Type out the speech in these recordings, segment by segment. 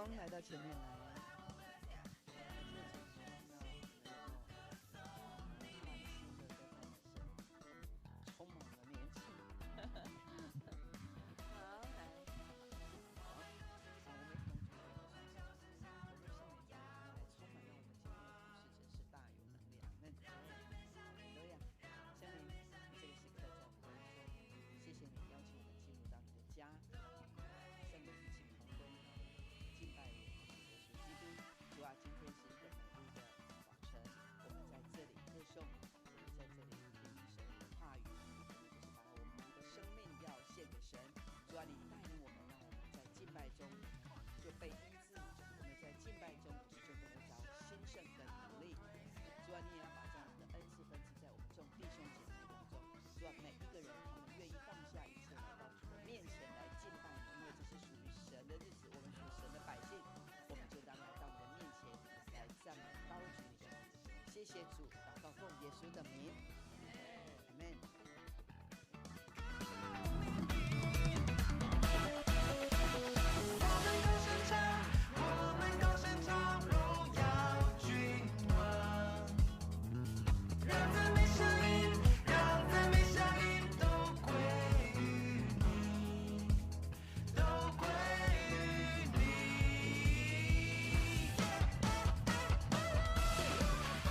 光來到前面來。充滿了年輕。好，來，好，啊，我們一同主我們聖靈來充滿了我們今天的服事，真是大有能力。阿門。哈利路亞，聖靈，你這個時刻在我們當中，謝謝你邀請我們進入到你的家，聖靈一起同工敬拜我們耶穌基督。主啊，今天是一個美麗的早晨，我們在這裡歌頌，我們在這裡聽神的話語，我們就是把我們的生命要獻給神。主啊，你帶領我們，讓我們在敬拜中就被醫治；我們在敬拜中，我們就得着興盛的能力。主啊，你也要把這樣的恩賜分賜在我們眾弟兄姐妹當中。主啊，每一個人他們願意放下一切來到主的面前來敬拜你，因為這是屬於神的日子，我們屬神的百姓，我們就當來到你的面前來讚美高舉你的名。謝謝主，禱告奉耶穌的名，阿門。我們高聲唱，我們高聲唱，榮耀君王。讓讚美聲音，讓讚美聲音都歸於你，都歸於你。I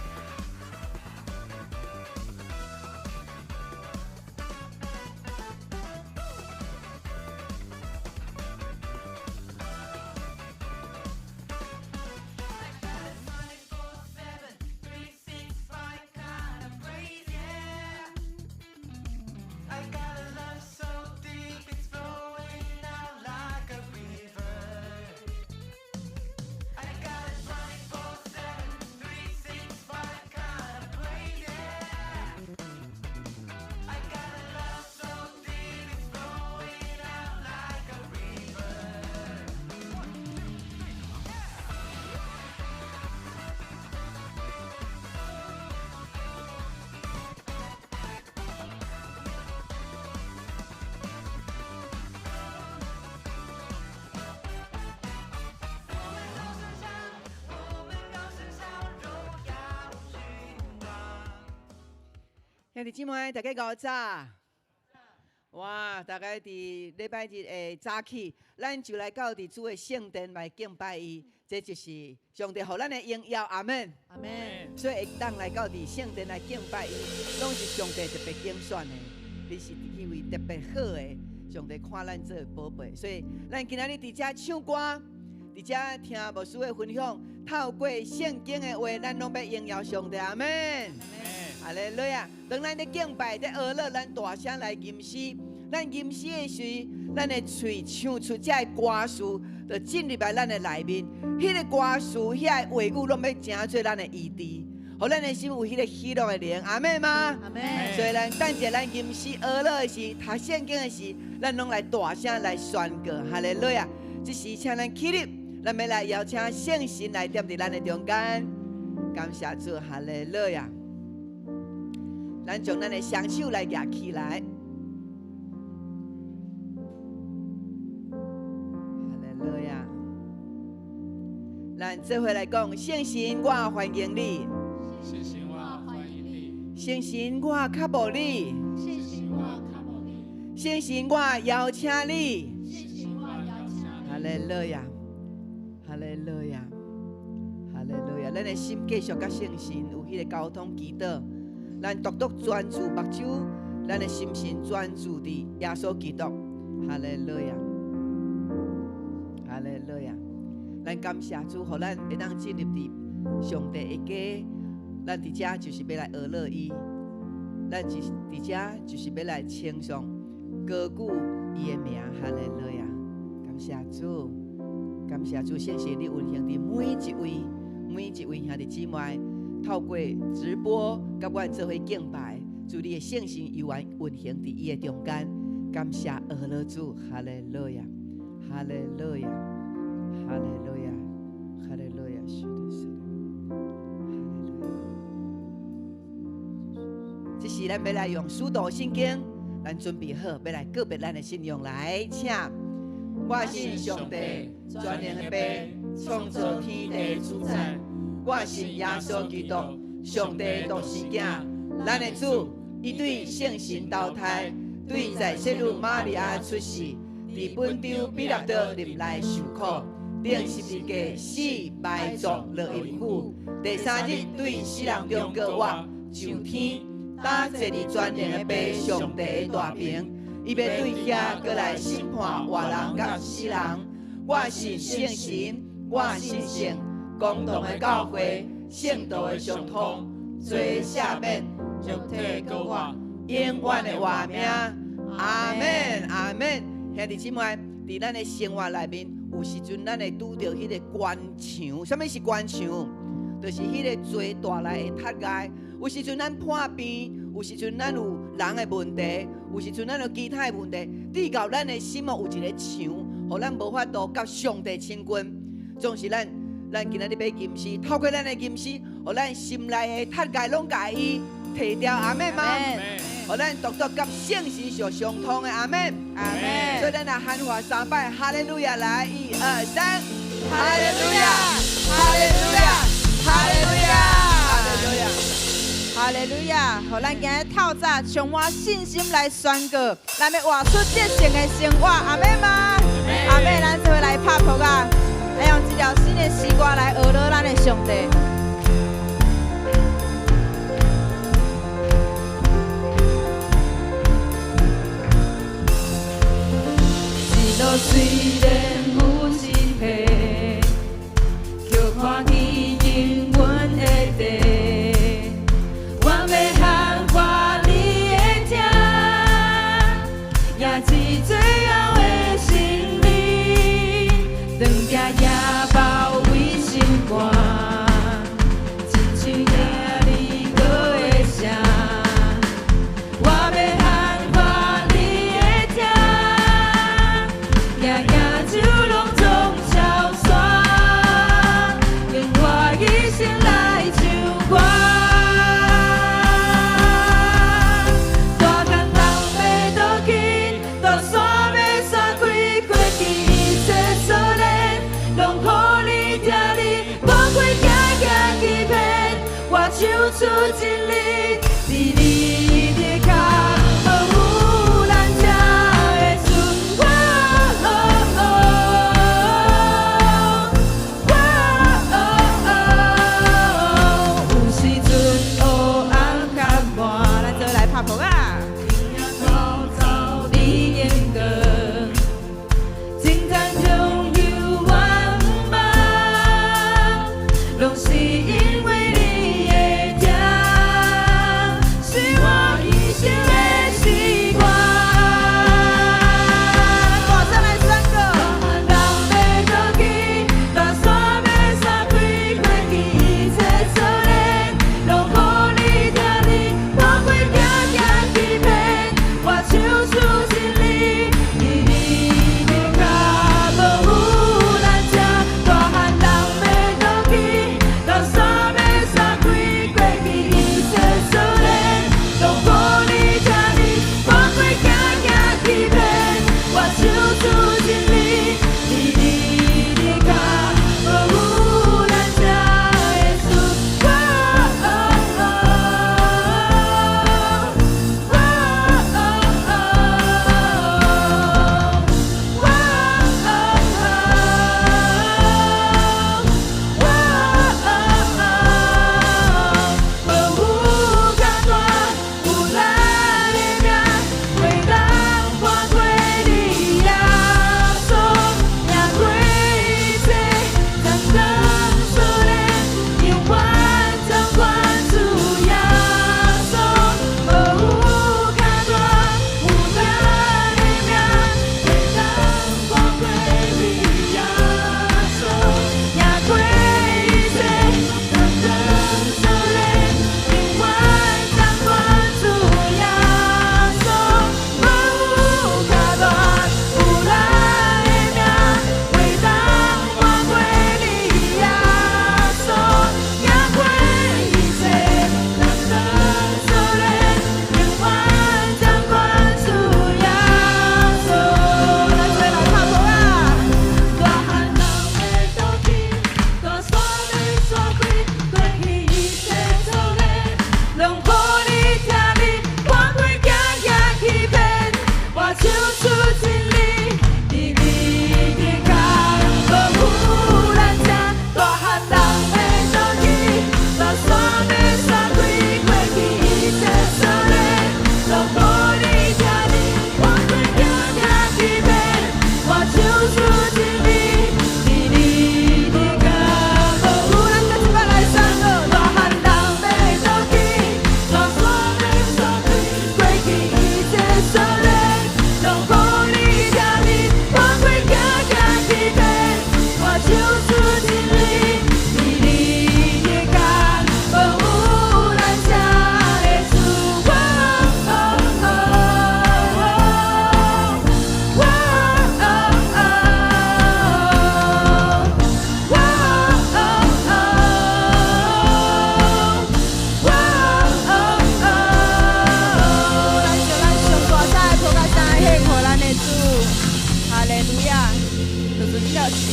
got a 24/7, 365 kind of praise, yeah. I got a love so deep, it's flowing out like a river. I got a 24/7, 365 kind of praise, yeah. I got a love so deep, it's flowing out like a river. One, two, three, yeah. 我們高聲唱，我們高聲唱，榮耀君王。兄弟姊妹，大家午早。哇！大家佇禮拜日的早起，咱就來到佇主的聖殿來敬拜伊，這就是上帝予咱的榮耀。阿門。阿門。所以會當來到佇聖殿來敬拜伊，攏是上帝特別揀選的，你是彼位特別好的，上帝看咱做寶貝。所以咱今仔日佇遮唱歌，佇遮聽牧師的分享，透過聖經的話，咱攏欲榮耀上帝。阿門。哈利路亞！當咱咧敬拜、咧學樂，咱大聲來吟詩。咱吟詩的時，咱的喙唱出這个歌詞，就進入來咱的內面。彼个歌詞、遐个話語，攏欲成做咱的醫治，予咱的心有彼个喜樂的靈。阿們嗎？阿們。所以咱等一下咱吟詩學樂的時，讀聖經的時，咱攏來大聲來宣告。哈利路亞！這時請咱起立，咱欲來邀請聖神來踮佇咱的中間。感謝主，哈利路亞！咱將咱的雙手來舉起來。哈利路亞！咱做伙來講，聖神，我歡迎你。聖神，我歡迎你。聖神，我渴慕你。聖神，我渴慕你。聖神，我邀請你。聖神，我邀請你。哈利路亞！哈利路亞！哈利路亞！咱的心繼續佮聖神有彼個溝通祈禱。咱獨獨專注目睭，咱的心神專注佇耶穌基督。哈利路亞，哈利路亞。咱感謝主，予咱會當進入佇上帝的家。咱佇遮就是欲來學樂伊，咱佇遮就是欲來稱頌高舉伊的名。哈利路亞，感謝主，感謝主，聖神你運行佇每一位、每一位兄弟姊妹。透過直播，佮阮做伙敬拜，主你的聖神猶原運行佇伊的中間，感謝阿樂主，哈利路亞，哈利路亞，哈利路亞，哈利路亞，是的，是的，哈利路亞。這時咱欲來用使徒信經，咱準備好，欲來告別咱的信仰來，請。我信上帝，全能的父。創造天地主宰。我信耶穌基督，上帝獨生囝，咱的主，伊對聖神投胎，對在聖女瑪利亞出世，佇本丟彼拉多入內受苦，釘十字架死埋葬落陰府，第三日對死人中復活，上天，搭坐佇全能的父上帝的大爿，伊欲對遐閣來審判活人佮死人。我信聖神，我信聖公同的教會，聖徒的相通，罪赦免，肉體復活，永遠的活命。阿們，阿們。兄弟姊妹，佇咱的生活內面，有時陣咱會拄著彼个關牆。啥物是關牆？就是彼个罪帶來的窒礙。有時陣咱破病，有時陣咱有人的問題，有時陣咱有其他的問題，至到咱的心哦有一个牆，予咱無法度佮上帝親近。總是咱今仔日欲吟詩，透過咱的吟詩，予咱心內的窒礙攏共伊提掉。阿們嗎？予咱獨獨佮聖神是相通的。阿們。阿們。所以咱來喊話三擺，哈利路亞來，一二三，哈利路亞，哈利路亞，哈利路亞，哈利路亞。哈利路亞！予咱今日透早充滿信心來宣告，咱欲活出得勝的生活，阿們嗎？阿們，咱做伙來拍噗仔，來用這條新的詩歌來學樂咱的上帝。一路雖然有一撇，卻看見永遠的地。我欲喊話你會聽，也是最後的勝利。當行也包圍心肝，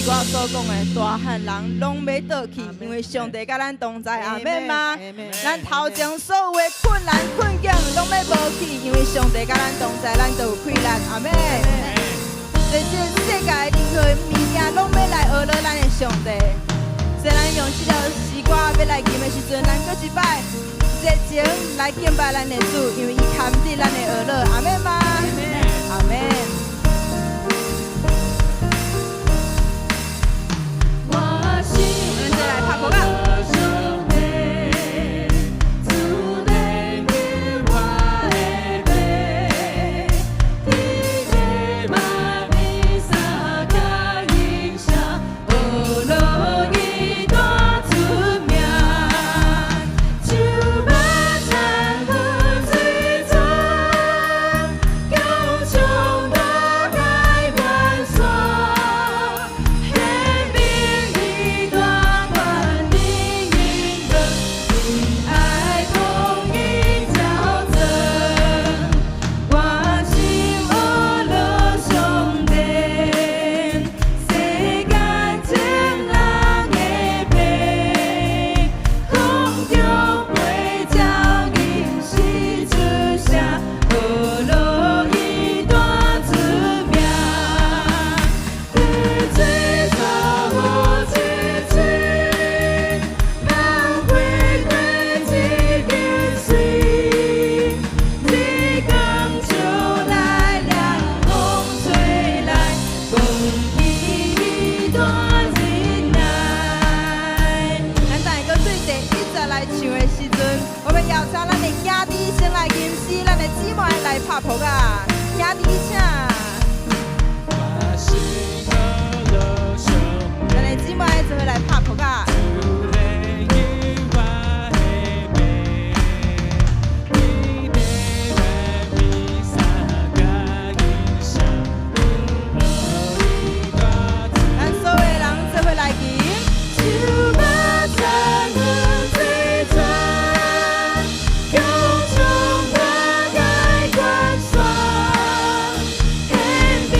詩歌所講的，大漢人攏欲倒去，因為上帝佮咱同在，阿們嗎？咱頭前所有的困難困境攏欲無去，因為上帝佮咱同在，咱就有氣力，阿們。這這世界任何物件攏欲來呵咾咱的上帝。所以咱用這條詩歌欲來吟的時陣，咱閣一擺熱情來敬拜咱的主，因為伊堪得咱的呵咾，阿們嗎？阿們。我心咱再來拍鼓啊！上帝，主禮我的爸，伫咧萬米沙甲音聲，呵咾伊大出名，手目田園水泉，高衝大海關山，顯明伊大權能榮光，仁愛公義照真。我心呵咾上帝，世間眾人的父，空中飛鳥吟詩出聲，呵咾伊大出名。溪水草無一水，萬花過一間水，日光照來涼風吹來，公義大忍耐。咱等下閣對第一節來唱的時陣，我欲邀請咱的兄弟先來吟詩，咱的姊妹來拍噗仔。兄弟請，我心呵咾上咱的姊妹做伙來拍噗仔。主禮我的爸，伫咧萬米沙甲音聲，呵咾伊大出咱所有的人做伙來吟。手目田園水泉，高衝大海關山，顯明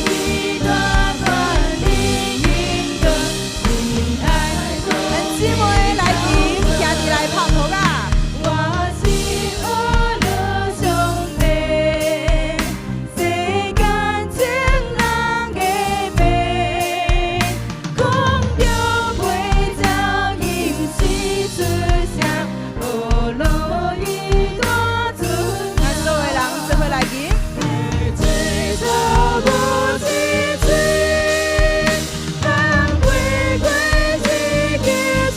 伊大權能榮光，仁愛咱姊妹來吟，兄弟來拍噗仔。我心呵咾上帝，世間眾人的爸，空中飛鳥吟詩出聲，呵咾伊大出咱所有的人做伙來吟。水草無一水，萬花過一間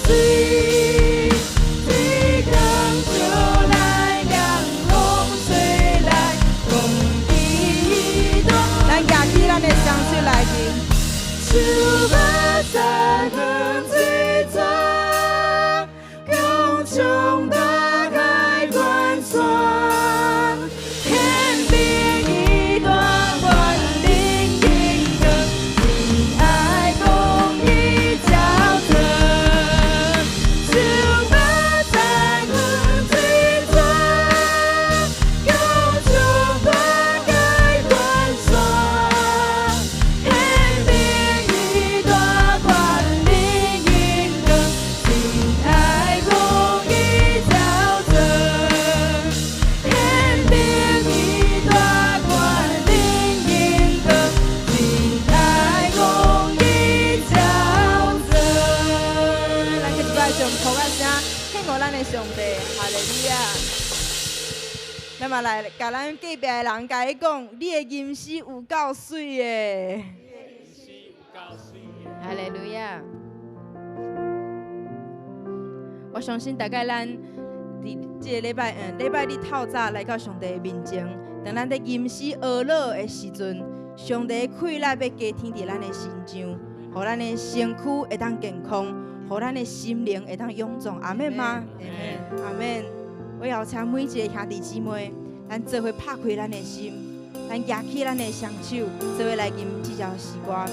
水，日光照來涼風吹來，公義大咱舉起咱的雙手來吟。手目田園水泉，高衝大海關山，顯明伊大權能榮光，仁愛公義照真。手目田園水泉，高衝大海關山，顯明伊大權能榮光，仁愛公義照真。顯明伊大權能榮光，仁愛公義照真。咱閣一擺將噗仔聲獻予咱的上帝，哈利路亞！咱嘛來共咱隔壁的人共伊講，你的吟詩有夠媠的。哈利路亞！我相信大概咱佇這个禮拜，禮拜日透早來到上帝的面前，當咱佇吟詩呵咾的時陣，上帝的氣力欲加添佇咱的身上，予咱的身軀會當健康，予咱的心靈會當勇壯。阿們嗎？阿們。我邀請每一个兄弟姊妹，咱做伙拍開咱的心，咱舉起咱的雙手，做伙來吟這首詩歌。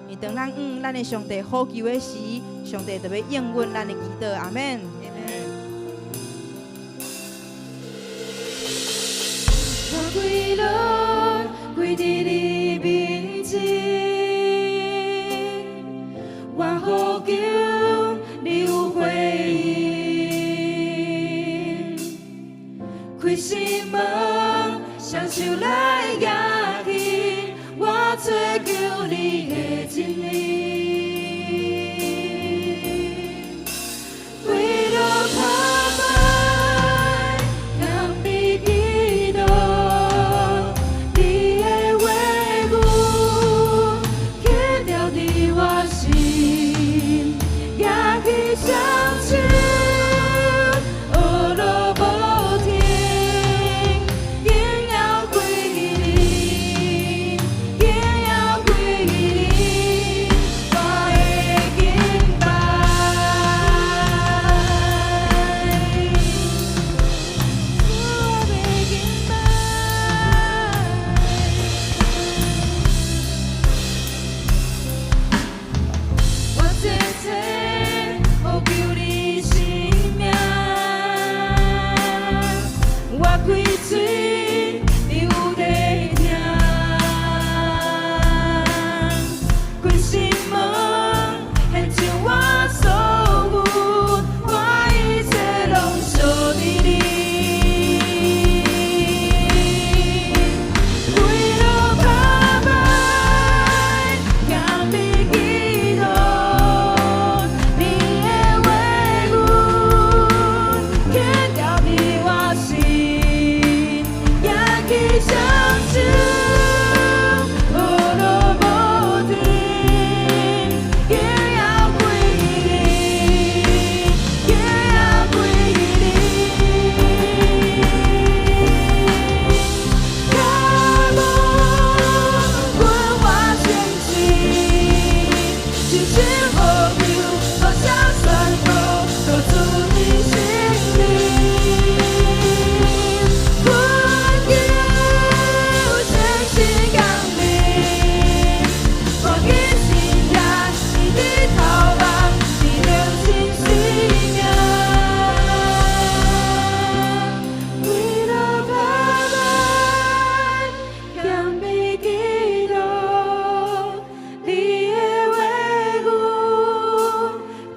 因為當咱向咱的上帝呼求的時，上帝就欲應允咱的祈禱。阿們。我規落跪佇你面前，心門，雙手來舉起，我追求你的真理。為了拍敗謙卑基督，你的話語刻牢佇我心，舉起雙手，學路無停，榮耀歸予你，榮耀歸予你，我的敬拜。我的敬拜。我切切呼求你圣名，我開喙，你有在聽。開心門，獻上我所有，我一切攏屬於你。為了拍敗謙卑基督，你的話語刻牢佇我心，舉起雙手，學路無停，榮耀歸予你，榮耀歸予你。Come on，阮我相信，真心呼求，大聲宣告，求主的聖靈，懇求聖神降臨，看見神蹟，伊日頭望，伊良心生命。為了拍敗謙卑基督，你的話語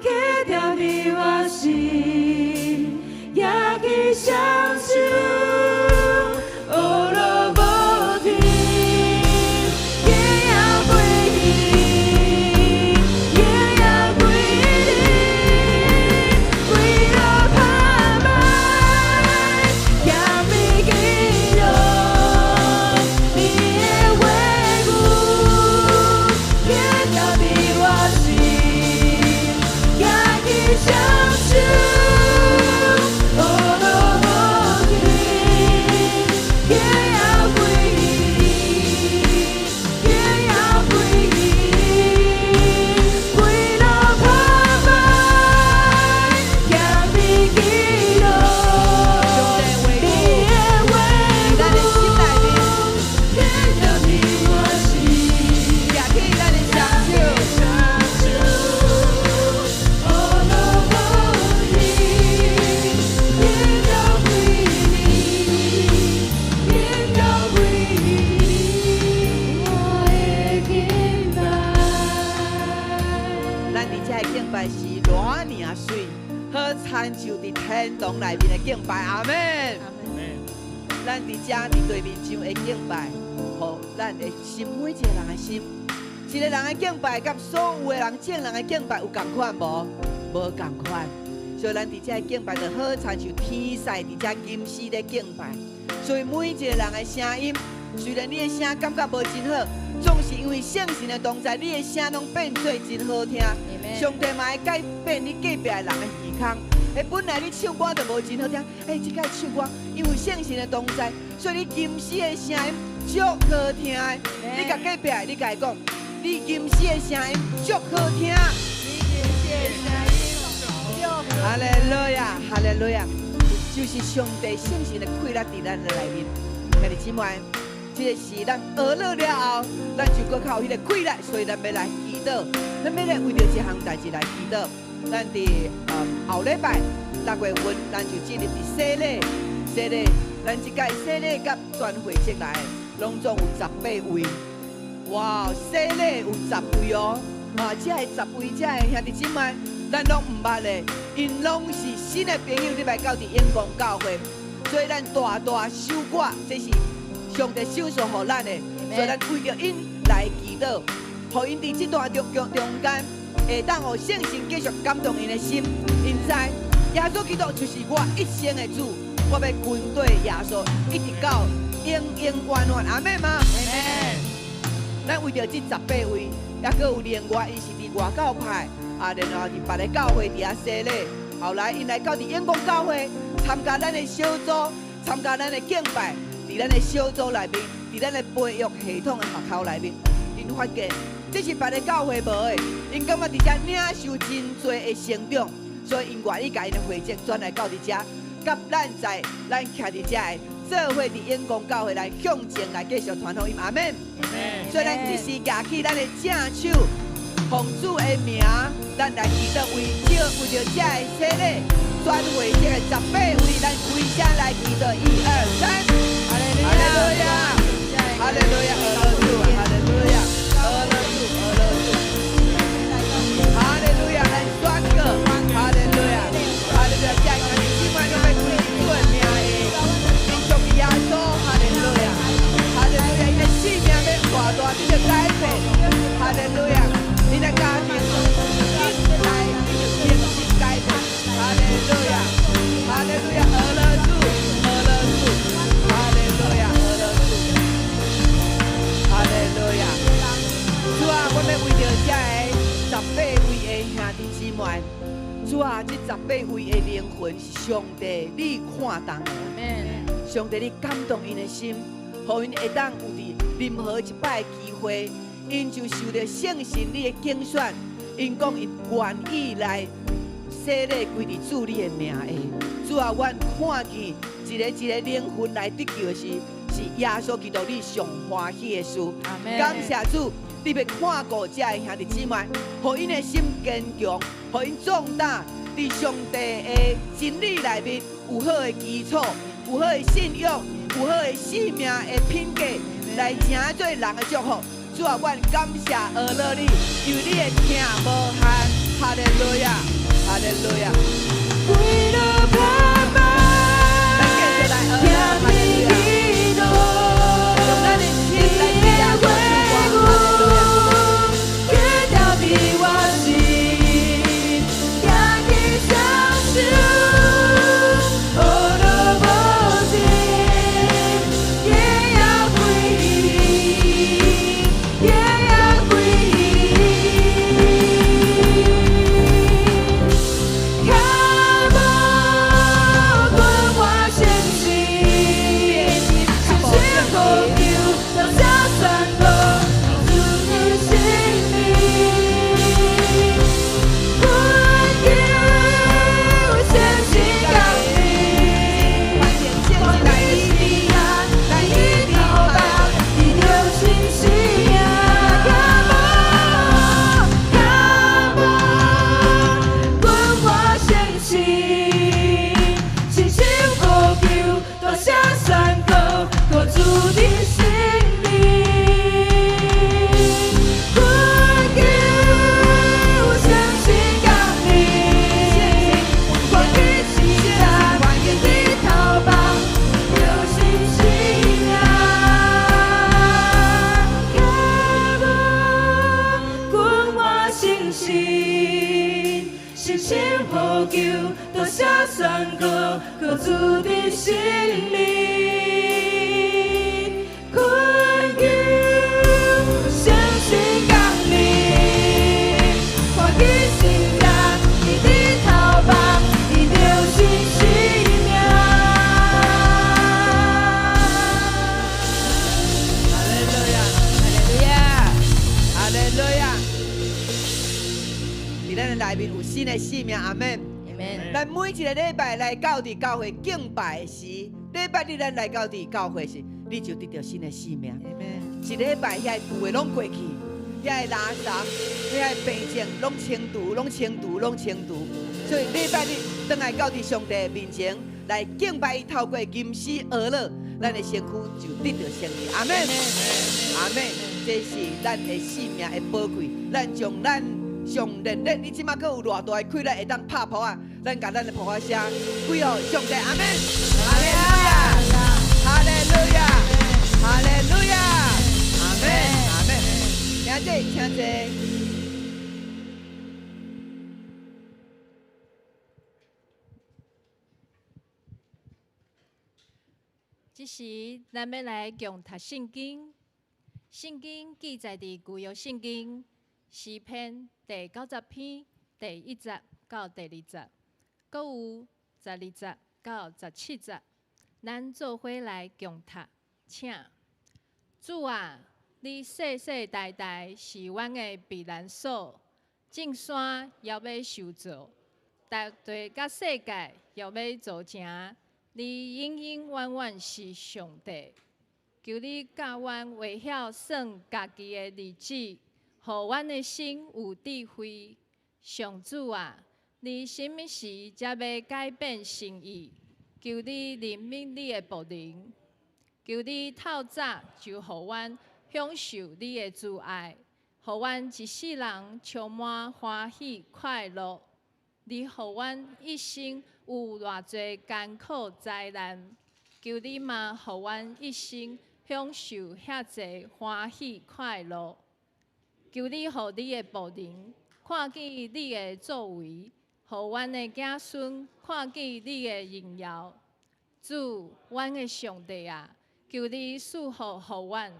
刻牢佇我心，舉起雙手，學路無停，榮耀歸予你，榮耀歸予你。為了拍敗謙卑基督，你的話語刻牢佇我心，舉起雙手，學路無停，榮耀歸予你，榮耀歸予你。為了拍敗謙卑基督，上帝話你語，的話咱的心內面，刻牢佇我心。舉起咱的雙手，雙手，學路無停，榮耀歸予你，榮耀歸予你，我的敬拜。咱佇遮的敬拜是偌爾媠，好親像佇天堂內面的敬拜，阿們。咱佇遮佇對面上的敬拜，予咱的心每一個人的心，一個人的敬拜，佮所有的人眾人的敬拜有仝款無？無仝款。所以咱佇遮的敬拜就好親像天使佇遮吟詩咧敬拜。所以每一個人的聲音，雖然你的聲感覺無真好，總是因為聖神的同在，你的聲攏變做真好聽。上帝嘛會改變你隔壁的人的耳孔。本來你唱歌就無真好聽，這擺唱歌，因為聖神的同在，所以你吟詩的聲音足好聽的。你共隔壁的，你共伊講，你吟詩的聲音足好聽。哈利路亞，哈利路亞，就是上帝聖神的氣力佇咱的內面。兄弟姊妹，這個是咱學了了後，咱就閣較有彼個氣力，所以咱欲來祈禱，咱欲來為著這項代誌來祈禱。咱佇後禮拜6月份，咱就進入佇洗禮，洗禮，咱這屆洗禮佮全會籍來，攏總有18位。哇，洗禮有十位哦！啊，這個十位，這个兄弟姊妹，咱攏毋捌的，𪜶攏是新的朋友，入來到佇永光教會。所以咱大大守寡，這是上帝賞賜予咱的，所以咱為著𪜶來祈禱，予𪜶佇這段中中中間，會當予聖神繼續感動𪜶的心，𪜶知耶穌基督就是我一生的主，我欲跟綴耶穌，一直到永永遠遠，阿們嗎？咱為著這十八位，抑閣有另外，伊是佇外教派，啊，然後佇別个教會佇遐洗禮，後來𪜶來到佇永光教會參加咱的小組，參加咱的敬拜，佇咱的小組內面，佇咱的培育系統的學校內面，𪜶發現這是別个教會無的，𪜶感覺佇遮領受真濟的成長，所以𪜶願意共𪜶的會籍轉來到佇遮，佮咱在咱徛佇遮的做伙佇永光教會來向前來繼續傳福音，阿們。所以咱這時舉起咱的正手，奉主的名，咱來祈禱為這為著這个洗禮轉會這个十八位，咱規聲來祈禱，一二三，哈利路亞，哈利路亞，阿樂主，哈利路亞，阿樂主，阿樂主，哈利路亞，咱宣告，哈利路亞，哈利路亞，這个兄弟姊妹攏欲歸主的名下，因屬耶穌，哈利路亞，哈利路亞，𪜶的生命欲偌大得著改變，哈利路亞，𪜶的家庭一來就重新改變，哈利路亞，哈利路亞，阿樂主，阿樂主，哈利路亞，阿樂主，哈利路亞，主啊，我欲為著這个十八位的兄弟姊妹，主啊，這十八位的靈魂是上帝你看重的。上帝你感動𪜶的心，予𪜶會當有佇任何一擺的機會，𪜶就受著聖神你的揀選，𪜶講𪜶願意來洗禮歸佇主你的名下。主啊，阮看見一个一个靈魂來得救的時，是耶穌基督你上歡喜的事。感謝主，你欲看顧這个兄弟姊妹，予𪜶的心堅強，予𪜶壯膽，佇上帝的真理內面有好的基礎，有好的信仰，有好的生命的品格，來成做人的祝福。主啊，阮感謝阿樂你，因為你的疼無限。哈利路亞，哈利路亞。咱繼續來阿樂，哈利路亞。用咱的心來對耶穌唱歌，哈利路亞。哈利路亞，哈利路亞。佇咱的內面有新的生命，阿們。咱每一个禮拜來到佇教會敬拜時，禮拜日咱來到佇教會時，你就得著新的生命。一禮拜遐舊的攏過去，遐个垃圾、遐个病症攏清除、攏清除、攏清除。所以禮拜日轉來到佇上帝面前來敬拜伊，透過吟詩阿樂，咱的身軀就得著勝利。阿們，阿們，這是咱的生命的寶貴。咱將咱上熱烈，你這馬閣有偌大的氣力會當拍噗仔？咱共咱的噗仔聲歸予上帝，阿門。哈利路亞，哈利路亞，哈利路亞，阿門，阿門。請坐，請坐。這時，咱欲來共讀聖經。聖經記載佇舊約聖經詩篇第90篇第1節到第2節，閣有12節到17節。咱做伙來共讀，請。主啊，你世世代代是阮的避難所，眾山猶欲受造，大地佮世界猶欲造成。你永永遠遠是上帝，求你教阮會曉算家己的日子，予阮的心有智慧。上主啊，你啥物時才欲改變心意？求你憐憫你的僕人，求你透早就予阮享受你的慈愛，予阮一世人充滿歡喜快樂。你予阮一生有偌濟艱苦災難，求你嘛予阮一生享受遐濟歡喜快樂。求你予你的僕人看見你的作為，予阮的子孫看見你的榮耀。主，阮的上帝啊，求你賜福予阮，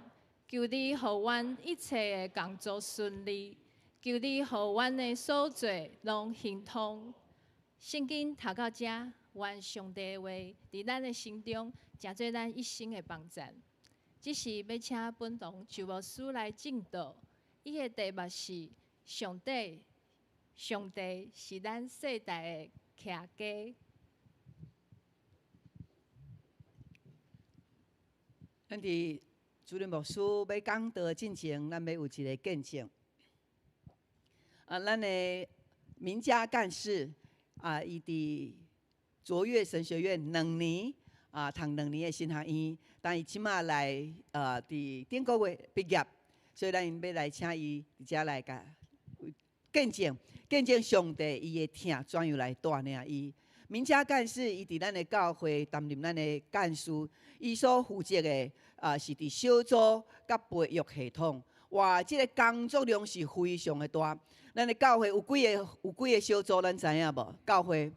求你予阮一切的工作順利。求你予阮的所做攏亨通。聖經讀到遮，願上帝的話佇咱的心中，成做咱一生的幫贊。這時欲請本堂周牧師來證道，伊的題目是：上帝，上帝是咱世代的徛家。咱佇主任牧師欲講道進前，咱欲有一个見證。啊，咱的名家幹事啊，伊佇卓越神學院兩年啊，讀兩年的神學院，但伊這馬來佇頂個月畢業，所以咱欲來請伊佇遮來共見證，見證上帝伊的疼怎樣來帶領伊。名家幹事伊佇咱的教會擔任咱的幹事，伊所負責的啊是佇小組佮培育系統。哇，這个工作量是非常的大。咱的教會有幾个有幾个小組，咱知影無？教會，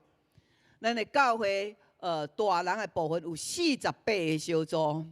咱的教會，大人的部分有48个小組，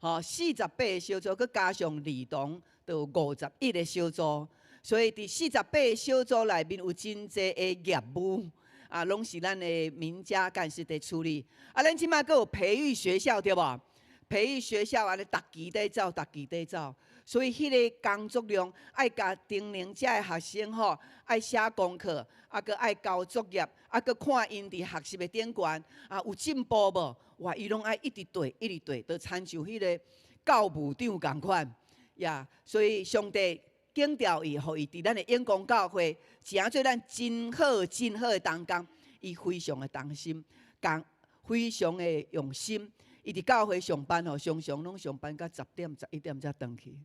吼，48个小組，閣加上兒童，就有51个小組。所以佇48个小組內面有真濟的業務，啊，攏是咱的名家幹事佇處理。啊，咱這馬閣有培育學校對無？培育學校按呢，逐期佇走，逐期佇走。所以彼个工作量，愛共低年級的學生吼，愛寫功課，啊，閣愛交作業，啊，閣看𪜶佇學習的頂懸，啊，有進步無？哇，伊攏愛一直對，一直對，就親像彼个教務長仝款，呀。所以上帝揀調伊，予伊佇咱的永光教會，成做咱真好、真好的同工。伊非常的忠心，共非常的用心。伊佇教會上班吼，常常攏上班到10點、11點才轉去。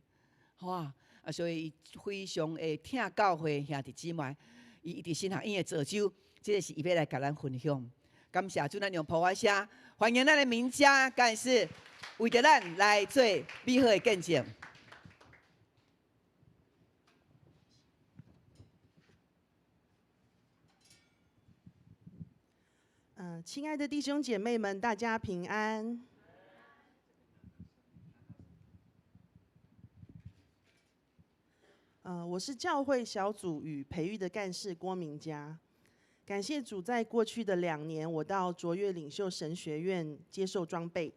哇！啊，所以伊非常會疼教會兄弟姊妹，伊佇神學院的造就，這个是伊欲來共咱分享。感謝主，咱用噗仔聲歡迎咱的名家幹事，為著咱來做美好的見證。親愛的弟兄姐妹們，大家平安。我是教會小組與培育的幹事郭明佳。感謝主，在過去的2年，我到卓越領袖神學院接受裝備，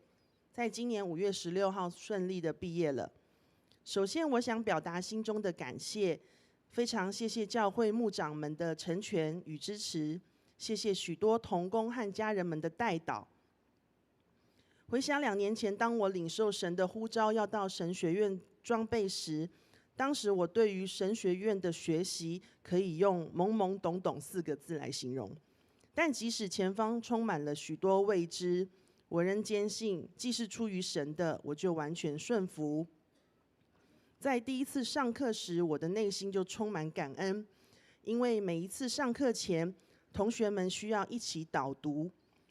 在今年5月16號順利的畢業了。首先，我想表達心中的感謝，非常謝謝教會牧長們的成全與支持，謝謝許多同工和家人們的代禱。回想2年前，當我領受神的呼召要到神學院裝備時，當時我對於神學院的學習可以用懵懵懂懂四個字來形容。但即使前方充滿了許多未知，我仍堅信，既是出於神的，我就完全順服。在第一次上課時，我的內心就充滿感恩，因為每一次上課前，同学们需要一起导读，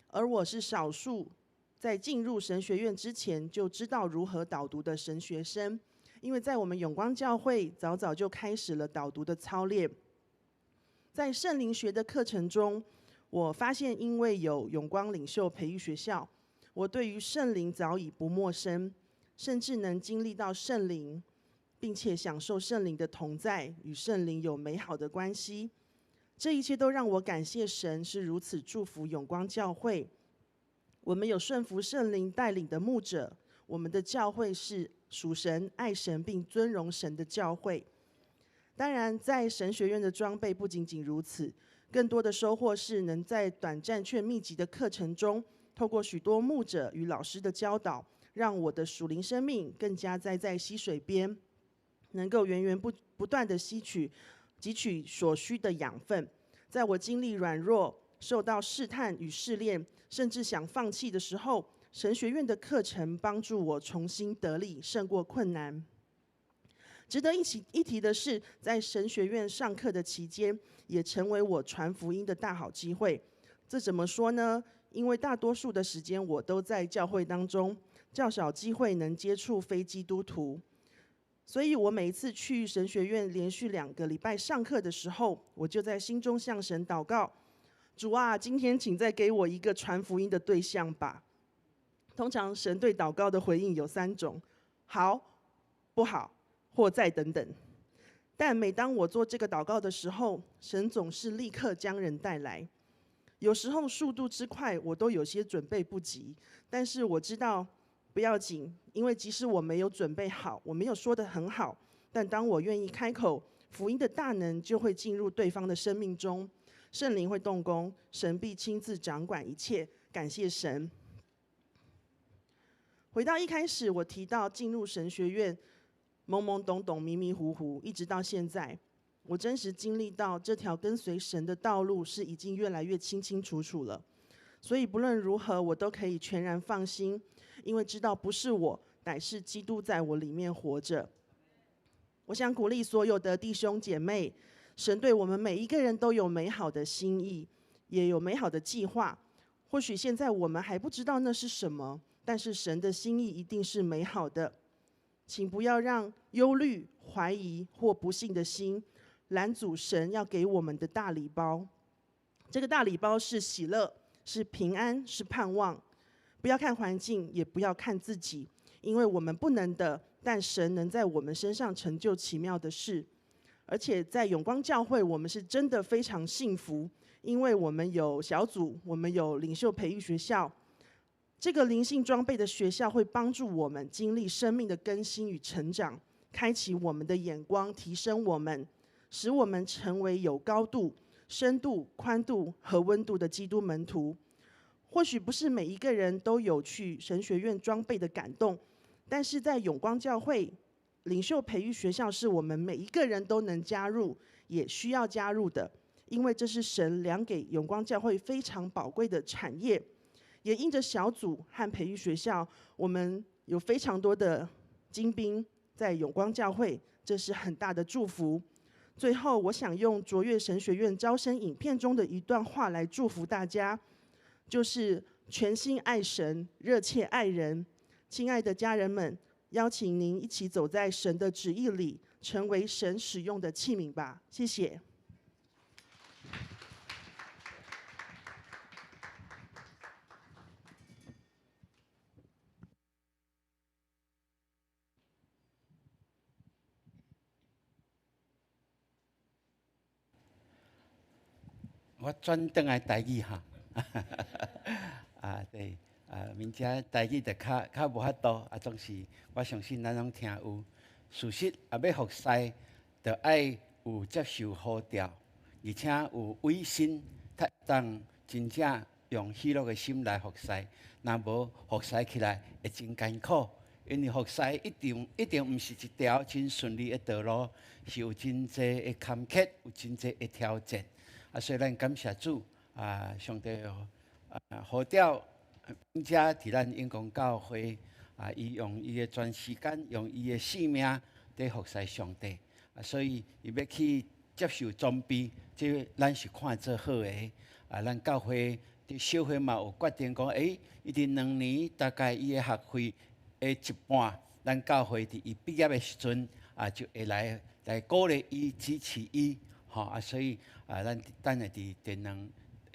而我是少数在进入神学院之前就知道如何导读的神学生，因为在我们永光教会早早就开始了导读的操练。在圣灵学的课程中，我发现因为有永光领袖培育学校，我对于圣灵早已不陌生，甚至能经历到圣灵，并且享受圣灵的同在，与圣灵有美好的关系。这一切都让我感谢神是如此祝福永光教会。我们有顺服圣灵带领的牧者，我们的教会是属神、爱神并尊荣神的教会。当然，在神学院的装备不仅仅如此，更多的收获是能在短暂却密集的课程中，透过许多牧者与老师的教导，让我的属灵生命更加栽在溪水边，能够源源不断的吸取、汲取所需的养分。在我经历软弱、受到试探与试炼，甚至想放弃的时候，神学院的课程帮助我重新得力，胜过困难。值得一提的是，在神学院上课的期间，也成为我传福音的大好机会。这怎么说呢？因为大多数的时间我都在教会当中，较少机会能接触非基督徒，所以我每一次去神学院连续2个礼拜上课的时候，我就在心中向神祷告：主啊，今天请再给我一个传福音的对象吧。通常神对祷告的回应有三种：好、不好，或再等等。但每当我做这个祷告的时候，神总是立刻将人带来。有时候速度之快，我都有些准备不及。但是我知道不要紧，因为即使我没有准备好，我没有说得很好，但当我愿意开口，福音的大能就会进入对方的生命中，圣灵会动工，神必亲自掌管一切。感谢神。回到一开始，我提到进入神学院，懵懵懂懂、迷迷糊糊，一直到现在，我真实经历到这条跟随神的道路是已经越来越清清楚楚了。所以不论如何，我都可以全然放心，因为知道不是我，乃是基督在我里面活着。我想鼓励所有的弟兄姐妹，神对我们每一个人都有美好的心意，也有美好的计划。或许现在我们还不知道那是什么，但是神的心意一定是美好的。请不要让忧虑、怀疑或不信的心拦阻神要给我们的大礼包。这个大礼包是喜乐，是平安，是盼望。不要看环境，也不要看自己，因为我们不能的，但神能在我们身上成就奇妙的事。而且在永光教会，我们是真的非常幸福，因为我们有小组，我们有领袖培育学校。这个灵性装备的学校会帮助我们经历生命的更新与成长，开启我们的眼光，提升我们，使我们成为有高度、深度、宽度和温度的基督门徒。或许不是每一个人都有去神学院装备的感动，但是在永光教会领袖培育学校是我们每一个人都能加入，也需要加入的，因为这是神量给永光教会非常宝贵的产业。也因着小组和培育学校，我们有非常多的精兵在永光教会，这是很大的祝福。最后，我想用卓越神学院招生影片中的一段话来祝福大家，就是全心爱神，热切爱人。亲爱的家人们，邀请您一起走在神的旨意里，成为神使用的器皿吧。谢谢。我转转来台语哈，啊对，啊明遮台语就较较无法度，啊总是我相信咱攏听有。事实啊，欲服侍，就爱有接受呼召，而且有委身，才当真正用喜乐的心来服侍。若无服侍起来会真艰苦，因为服侍一定一定毋是一条真顺利的道路，是有真济的坎坷，有真济的挑战。啊，所以咱感谢主啊，上帝啊，呼召遮伫咱永光教会啊，伊用伊的全时间，用伊的性命伫服侍上帝啊，所以伊欲去接受装备，这咱是看做好的。啊，咱教會佇小會嘛有決定講，伊佇2年大概伊的學費的一半，咱教會佇伊畢業的時陣啊，就會來鼓勵伊、支持伊，吼啊，所以啊，咱等下佇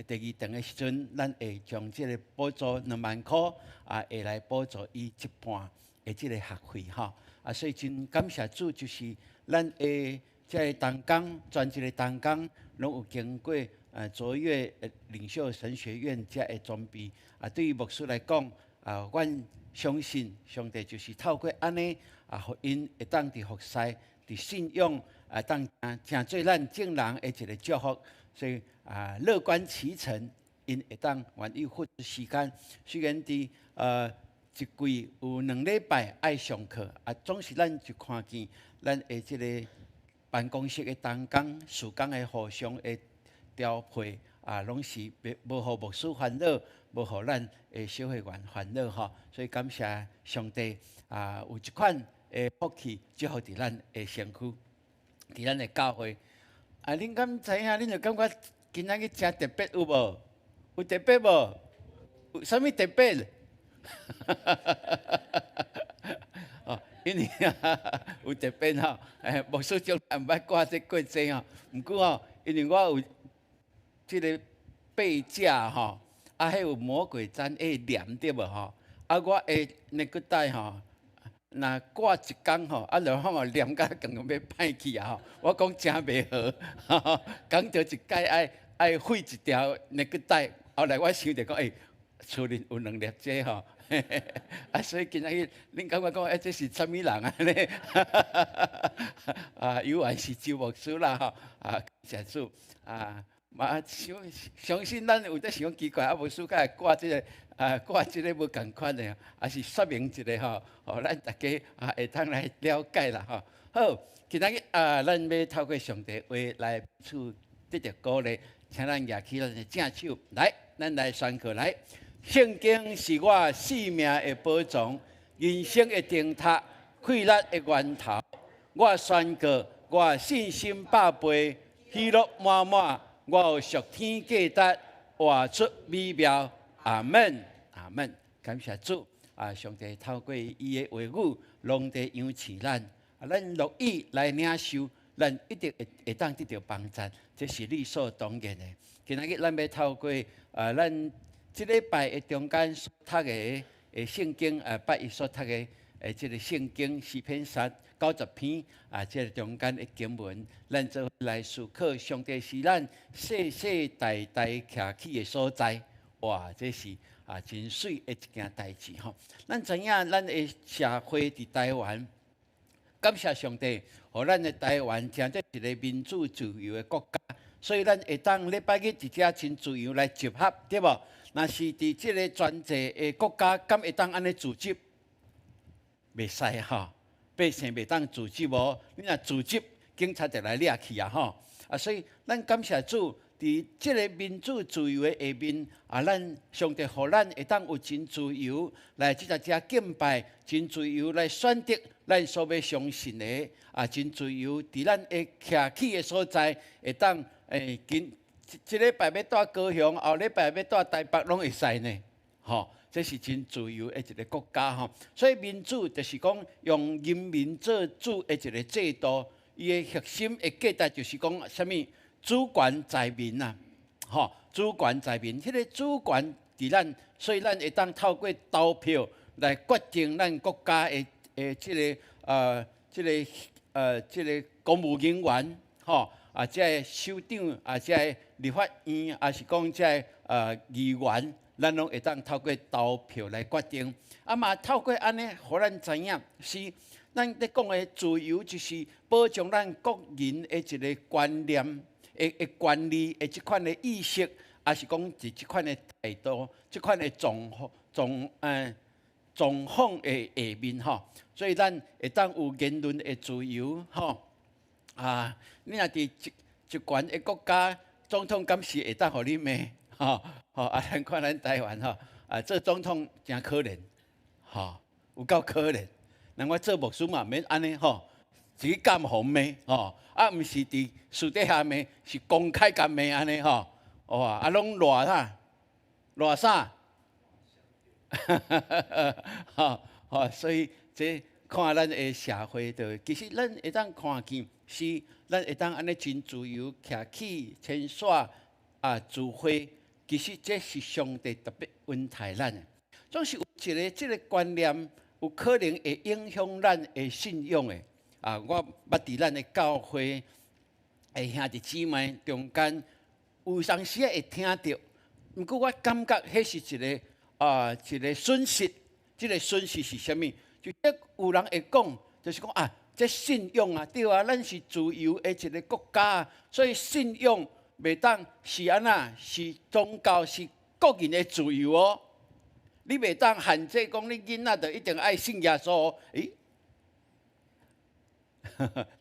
第二堂的時陣，咱會將這个補助2萬箍啊，會來補助伊一半的這个學費，吼啊，所以真感謝主，就是咱的這个同工，全職的同工，攏有經過卓越領袖神學院遮的裝備啊。對於牧師來講啊，阮相信上帝就是透過按呢啊，予𪜶會當佇服侍、佇信仰啊，當成做咱眾人的一个祝福。所以啊，樂觀其成，𪜶會當願意付出時間。雖然佇一季有2禮拜愛上課啊，總是咱就看見咱的這个辦公室的同工、事工的互相的調配啊，攏是袂無予牧師煩惱，無予咱的小會員煩惱吼。所以感謝上帝啊，有這款的福氣祝福佇咱的身軀，佇咱的教會。啊，恁敢知影？恁就感覺今仔日誠特別有無？有特別無？有啥物特別？哦，因為有特別吼，牧師從來毋捌掛這過這吼。毋過吼，因為我有這个背架吼，啊，彼有魔鬼氈會黏對無吼？啊，我的領帶吼，若掛一工吼，啊，就吼黏甲剛剛欲歹去啊吼！我講誠袂好，講著一擺愛廢一條領帶。後來我想著講，厝裡有兩粒這吼，啊，所以今仔日恁感覺講，這是啥物人啊？呢？啊，猶原是周牧師啦吼，啊，感謝主啊，嘛相信咱有得想講奇怪，啊，牧師敢會掛這个啊，掛這个無仝款的，還是說明一下吼，予咱大家啊會當來了解啦吼。好，今仔日啊，咱欲透過上帝話來彼此得著鼓勵，請咱舉起咱的正手來，咱來宣告來。聖經是我性命的寶藏，人生的燈塔，快樂的源頭。我宣告，我信心百倍，喜樂滿滿。我有屬天價值，活出美妙。阿門，阿門。感謝主啊！上帝透過伊的話語，攏佇養飼咱。啊，咱樂意來領受，咱一定會當得著幫助，這是理所當然的。今仔日咱欲透過啊，咱這禮拜的中間所讀的聖經啊，拜一所讀的這个聖經詩篇三90篇啊，這个中間的經文，咱做伙來思考上帝是咱世世代代徛起的所在。哇，這是啊真媠的一件代誌吼。咱知影咱的社會佇台灣，感謝上帝，予咱的台灣成做一个民主自由的國家，所以咱會當禮拜日佇遮真自由來集合，對無？若是佇這个專制的國家，敢會當按呢組織？袂使吼，百姓袂當組織無？你若組織，警察就來掠去啊吼！啊，所以咱感謝主，佇這个民主自由的下面，啊，咱上帝予咱會當有真自由來佇遮敬拜，真自由來選擇咱所欲相信的，啊，真自由佇咱會徛起的所在，會當今這禮拜欲蹛高雄，後禮拜欲蹛台北，攏會使呢，吼，這是真自由的一个國家吼。所以民主就是講用人民做主的一个制度，伊的核心的價值就是講啥物？主權在民啊，吼！主權在民，彼个主權佇咱，所以咱會當透過投票來決定咱國家的這个公務人員，吼啊，這个首長啊，這个立法院，抑是講這个議員，咱攏會當透過投票來決定。啊嘛，透過按呢，予咱知影是咱咧講的自由，就是保障咱國人的一个觀念。的權利的這款的意識，抑是講佇這款的態度、這款的狀況的下面吼，所以咱會當有言論的自由吼。啊，你若佇一權的國家，總統敢是會當予你罵吼？吼啊，咱看咱台灣吼，啊，做總統誠可憐，吼，有夠可憐。人我做牧師嘛，免按呢吼。自己監予罵吼，啊，毋是佇私底下罵，是公開共罵按呢吼。哇！啊，攏賴啥？賴啥？吼吼，所以這看咱的社會，就其實咱會當看見，是咱會當按呢真自由徛起牽線啊，聚會，其實這是上帝特別恩待咱的。總是有一个這个觀念，有可能會影響咱的信仰的。啊，我捌佇咱的教會的兄弟姊妹中間，有當時會聽著，毋過我感覺彼是一個損失。這个損失是啥物？就有人會講，就是講啊，這信仰啊，對啊，咱是自由的一个國家，所以信仰袂當是按怎，是宗教是個人的自由哦。你袂當限制講你囡仔就一定愛信耶穌哦。咦？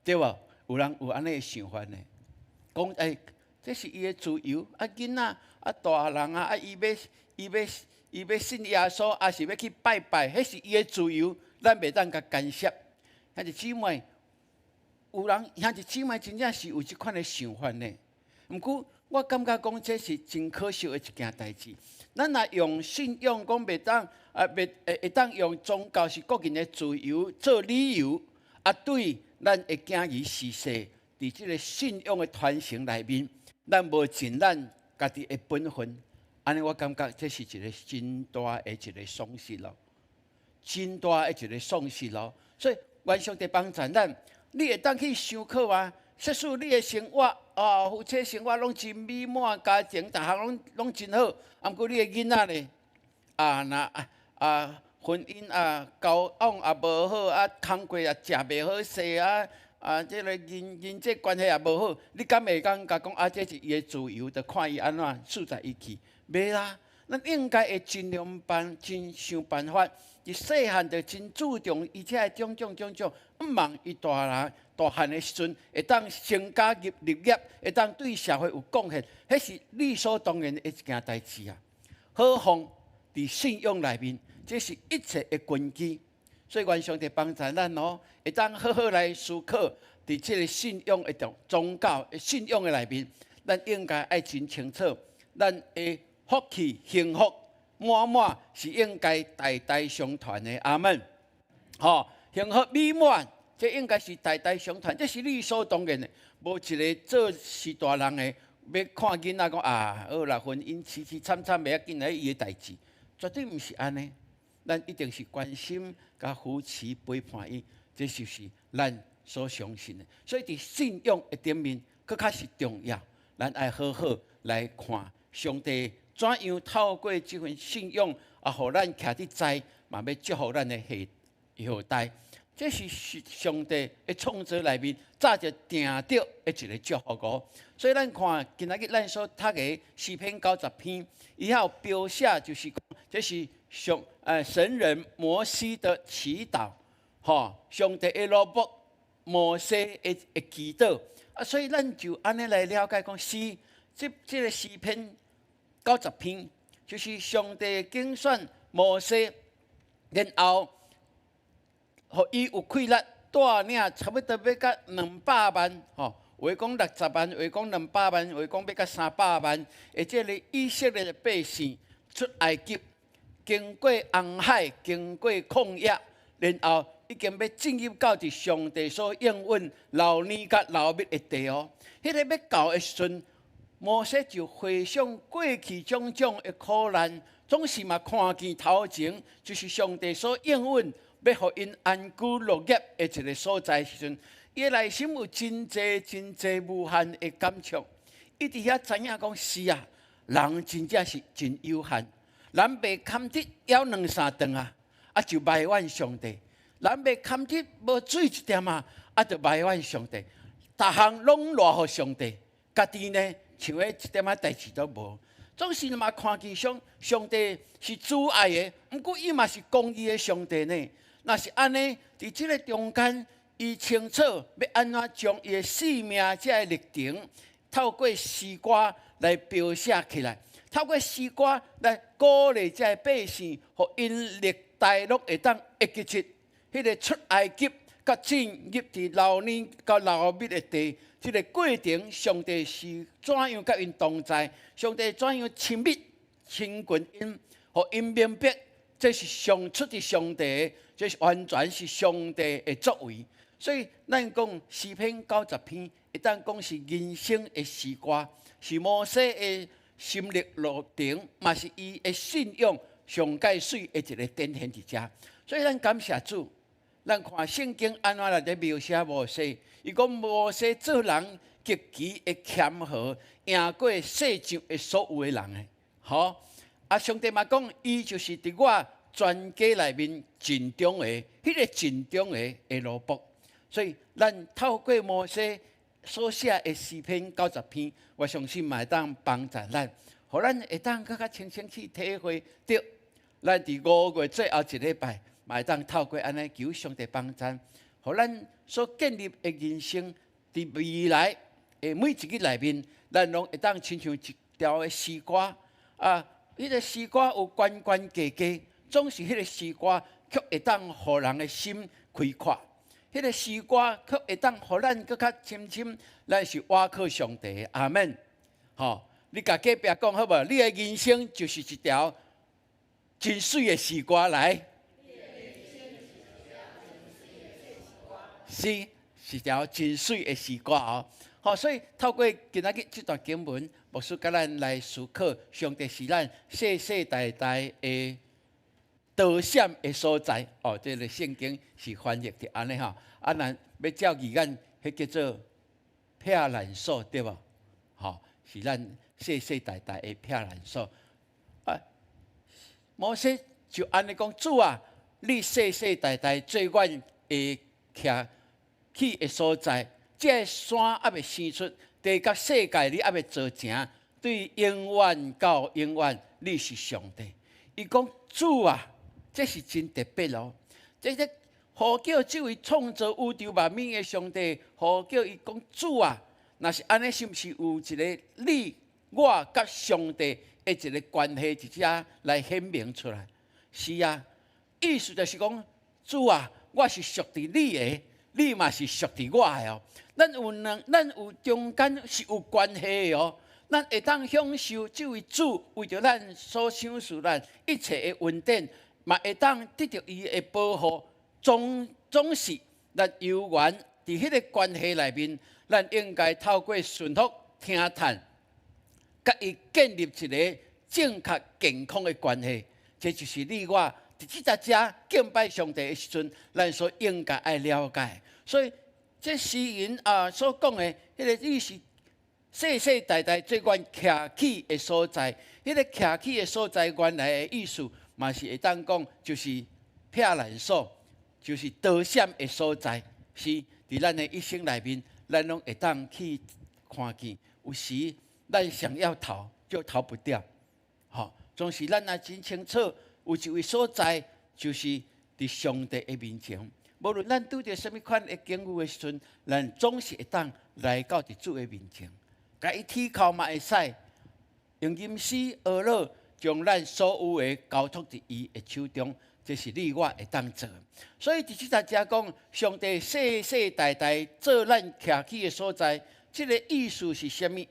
對無？有人有按呢的想法呢？講欸，這是伊的自由，啊囡仔啊大人啊，啊伊欲信耶穌，抑是欲去拜拜，彼是伊的自由，咱袂當共干涉。兄弟姊妹，有人兄弟姊妹真正是有這款的想法呢。毋過我感覺講這是真可惜的一件代誌。咱若用信仰講袂當啊，袂會會當用宗教是個人的自由做理由，啊對咱的囝兒時勢，佇這个信仰的傳承內面，咱無盡咱家己的本分，按呢我感覺這是一个真大的一个喪失咯，真大的一个喪失咯。所以願上帝幫助咱，你會當去想考啊，即使你的生活啊，夫妻生活攏真美滿，家庭逐項攏真好，啊，毋過你的囡仔呢？啊，若啊啊婚姻啊交往也無好，啊工課也食袂好勢啊，啊這个人際關係也無好，你敢會當共講啊？這是伊的自由，就看伊按怎所在伊去。袂啦，咱應該會盡量辦，盡想辦法，佇細漢就真注重伊遮的種種種種，毋望伊大人大漢的時陣，會當成家立業，會當對社會有貢獻，彼是理所當然的一件代誌啊。何況佇信仰內面，這是一切的根基。所以願上帝幫助咱哦，會當好好來思考，佇這个信仰的宗教的信仰的內面，咱應該愛真清楚，咱的福氣幸福滿滿是應該代代相傳的。阿門。吼，幸福美滿，這應該是代代相傳，這是理所當然的。無一个做序大人的，欲看囡仔講啊，好啦，婚姻淒淒慘慘，袂要緊，彼伊的代誌，絕對毋是按呢。咱一定是關心、共扶持、陪伴伊，這就是咱所相信的。所以，佇信仰的頂面，閣較是重要。咱愛好好來看上帝怎樣透過這份信仰啊，予咱徛佇在，嘛欲祝福咱的下後代。這是上帝的創造內面早就定著的一个祝福哦。所以咱看今仔日咱所讀的詩篇90篇，伊遐有標寫，就是講這是上神人摩西的祈禱，吼，上帝的奴僕摩西的祈禱啊，所以咱就按呢來了解講，是這个詩篇九十篇，就是上帝揀選摩西，然後予伊有氣力帶領差不多欲甲200萬，吼，有的講60萬，有的講兩百萬，有的講欲甲300萬，的這个以色列的百姓出埃及，經過紅海，經過曠野，然後已經欲進入到佇上帝所應允流奶佮流蜜的地哦。彼个欲到的時陣，摩西就回想過去種種的苦難，總是嘛看見頭前就是上帝所應允欲予𪜶安居樂業的一个所在時陣，伊的內心有真濟真濟無限的感觸。伊佇遐知影講是啊，人真正是真有限，人袂堪得枵兩三頓啊，啊就埋怨上帝；人袂堪得無水一點啊，啊就埋怨上帝。逐項攏賴予上帝，家己呢像彼一點仔代誌都無。總是嘛看見上帝是慈愛的，毋過伊嘛是公義的上帝呢。若是按呢，佇這个中間，伊清楚欲按怎將伊的生命這个歷程，透過詩歌來描寫起來，透過詩歌來鼓勵這个百姓，予𪜶歷代攏會當會記得彼个出埃及佮進入佇流奶佮流蜜的地，這个過程，上帝是怎樣佮𪜶同在？上帝怎樣親密親近𪜶，予𪜶明白，這是上出佇上帝，這是完全是上帝的作為。所以，咱講詩篇九十篇，會當講是人生的詩歌，是摩西的心路歷程，嘛是伊的信仰上蓋媠的一个展現佇遮。所以，咱感謝主。咱看聖經按怎來咧描寫摩西？伊講摩西做人極其的謙和，贏過世上的所有的人的。吼！啊，上帝嘛講，伊就是佇我全家內面盡忠的，彼个盡忠的的奴僕。所以，咱透過摩西所寫的詩篇九十篇，我相信嘛會當幫助咱，予咱會當閣較清楚去體會著。咱佇5月最後一禮拜，嘛會當透過按呢求上帝幫助，予咱所建立的人生，佇未來的每一日內面，咱攏會當親像一條的詩歌啊！彼个詩歌有懸懸低低，總是彼个詩歌，卻會當予人的心開闊。彼个詩歌卻會當予咱閣較深深，咱是倚靠上帝。阿門。吼，你共隔壁講好無？你的人生就是一條真媠的詩歌來。是，是條真媠的詩歌哦。好，所以透過今仔日這段經文，牧師共咱來思考，上帝是咱世世代代的躲閃的所在。哦，這个聖經是翻譯的按呢吼。啊，咱欲照字眼，彼叫做避難所，對無？吼，是咱世世代代的避難所。啊，摩西就按呢講，主啊，你世世代代做阮的徛起的所在，這个山猶未生出，地佮世界你猶未造成，對永遠到永遠，你是上帝。伊講主啊，這是真特別哦。這個呼叫這位創造宇宙萬物的上帝，呼叫伊講主啊，若是按呢，是毋是有一个你我佮上帝的一个關係，佇遮來顯明出來？是啊，意思就是講，主啊，我是屬佇你的。你嘛是屬佇我的哦，咱有兩，咱有中間是有關係的哦。咱會當享受這位主為著咱所賞賜咱一切的恩典，嘛會當得著伊的保護。總總是咱有緣佇彼个關係內面，咱應該透過順服、聽嘆，佮伊建立一个正確健康的關係。這就是你我佇這搭遮敬拜上帝的時陣，咱所應該愛了解。所以，這詩人啊所講的，彼个你是世世代代做阮徛起的所在。彼个徛起的所在，原來的意思嘛是會當講，就是避難所，就是躲閃的所在。是佇咱的一生內面，咱攏會當去看見。有時咱想要逃，就逃不掉。吼，總是咱也真清楚。有一位所在，就是佇上帝的面前。無論咱拄著啥物款的境遇的時陣，咱總是會當來到佇主的面前，共伊低頭嘛會使，用吟詩呵咾，將咱所有的交託佇伊的手中，這是你我會當做的。所以佇這搭遮講，上帝世世代代做咱徛起的所在，這个意思是啥物？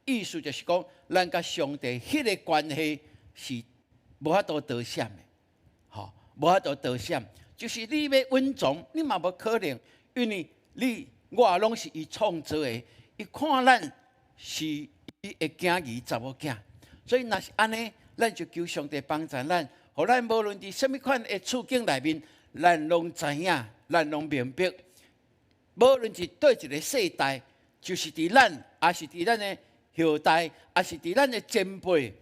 意思就是講，咱佮上帝彼个關係是無法度躲閃的，吼，無法度躲閃，就是你欲隱藏，你嘛無可能，因為你我攏是伊創造的，伊看咱是伊的囝兒查某囝，所以若是按呢，咱就求上帝幫助咱，予咱無論佇啥物款的處境內面，咱攏知影，咱攏明白，無論是佗一个世代，就是佇咱，抑是佇咱的後代，抑是佇咱的前輩，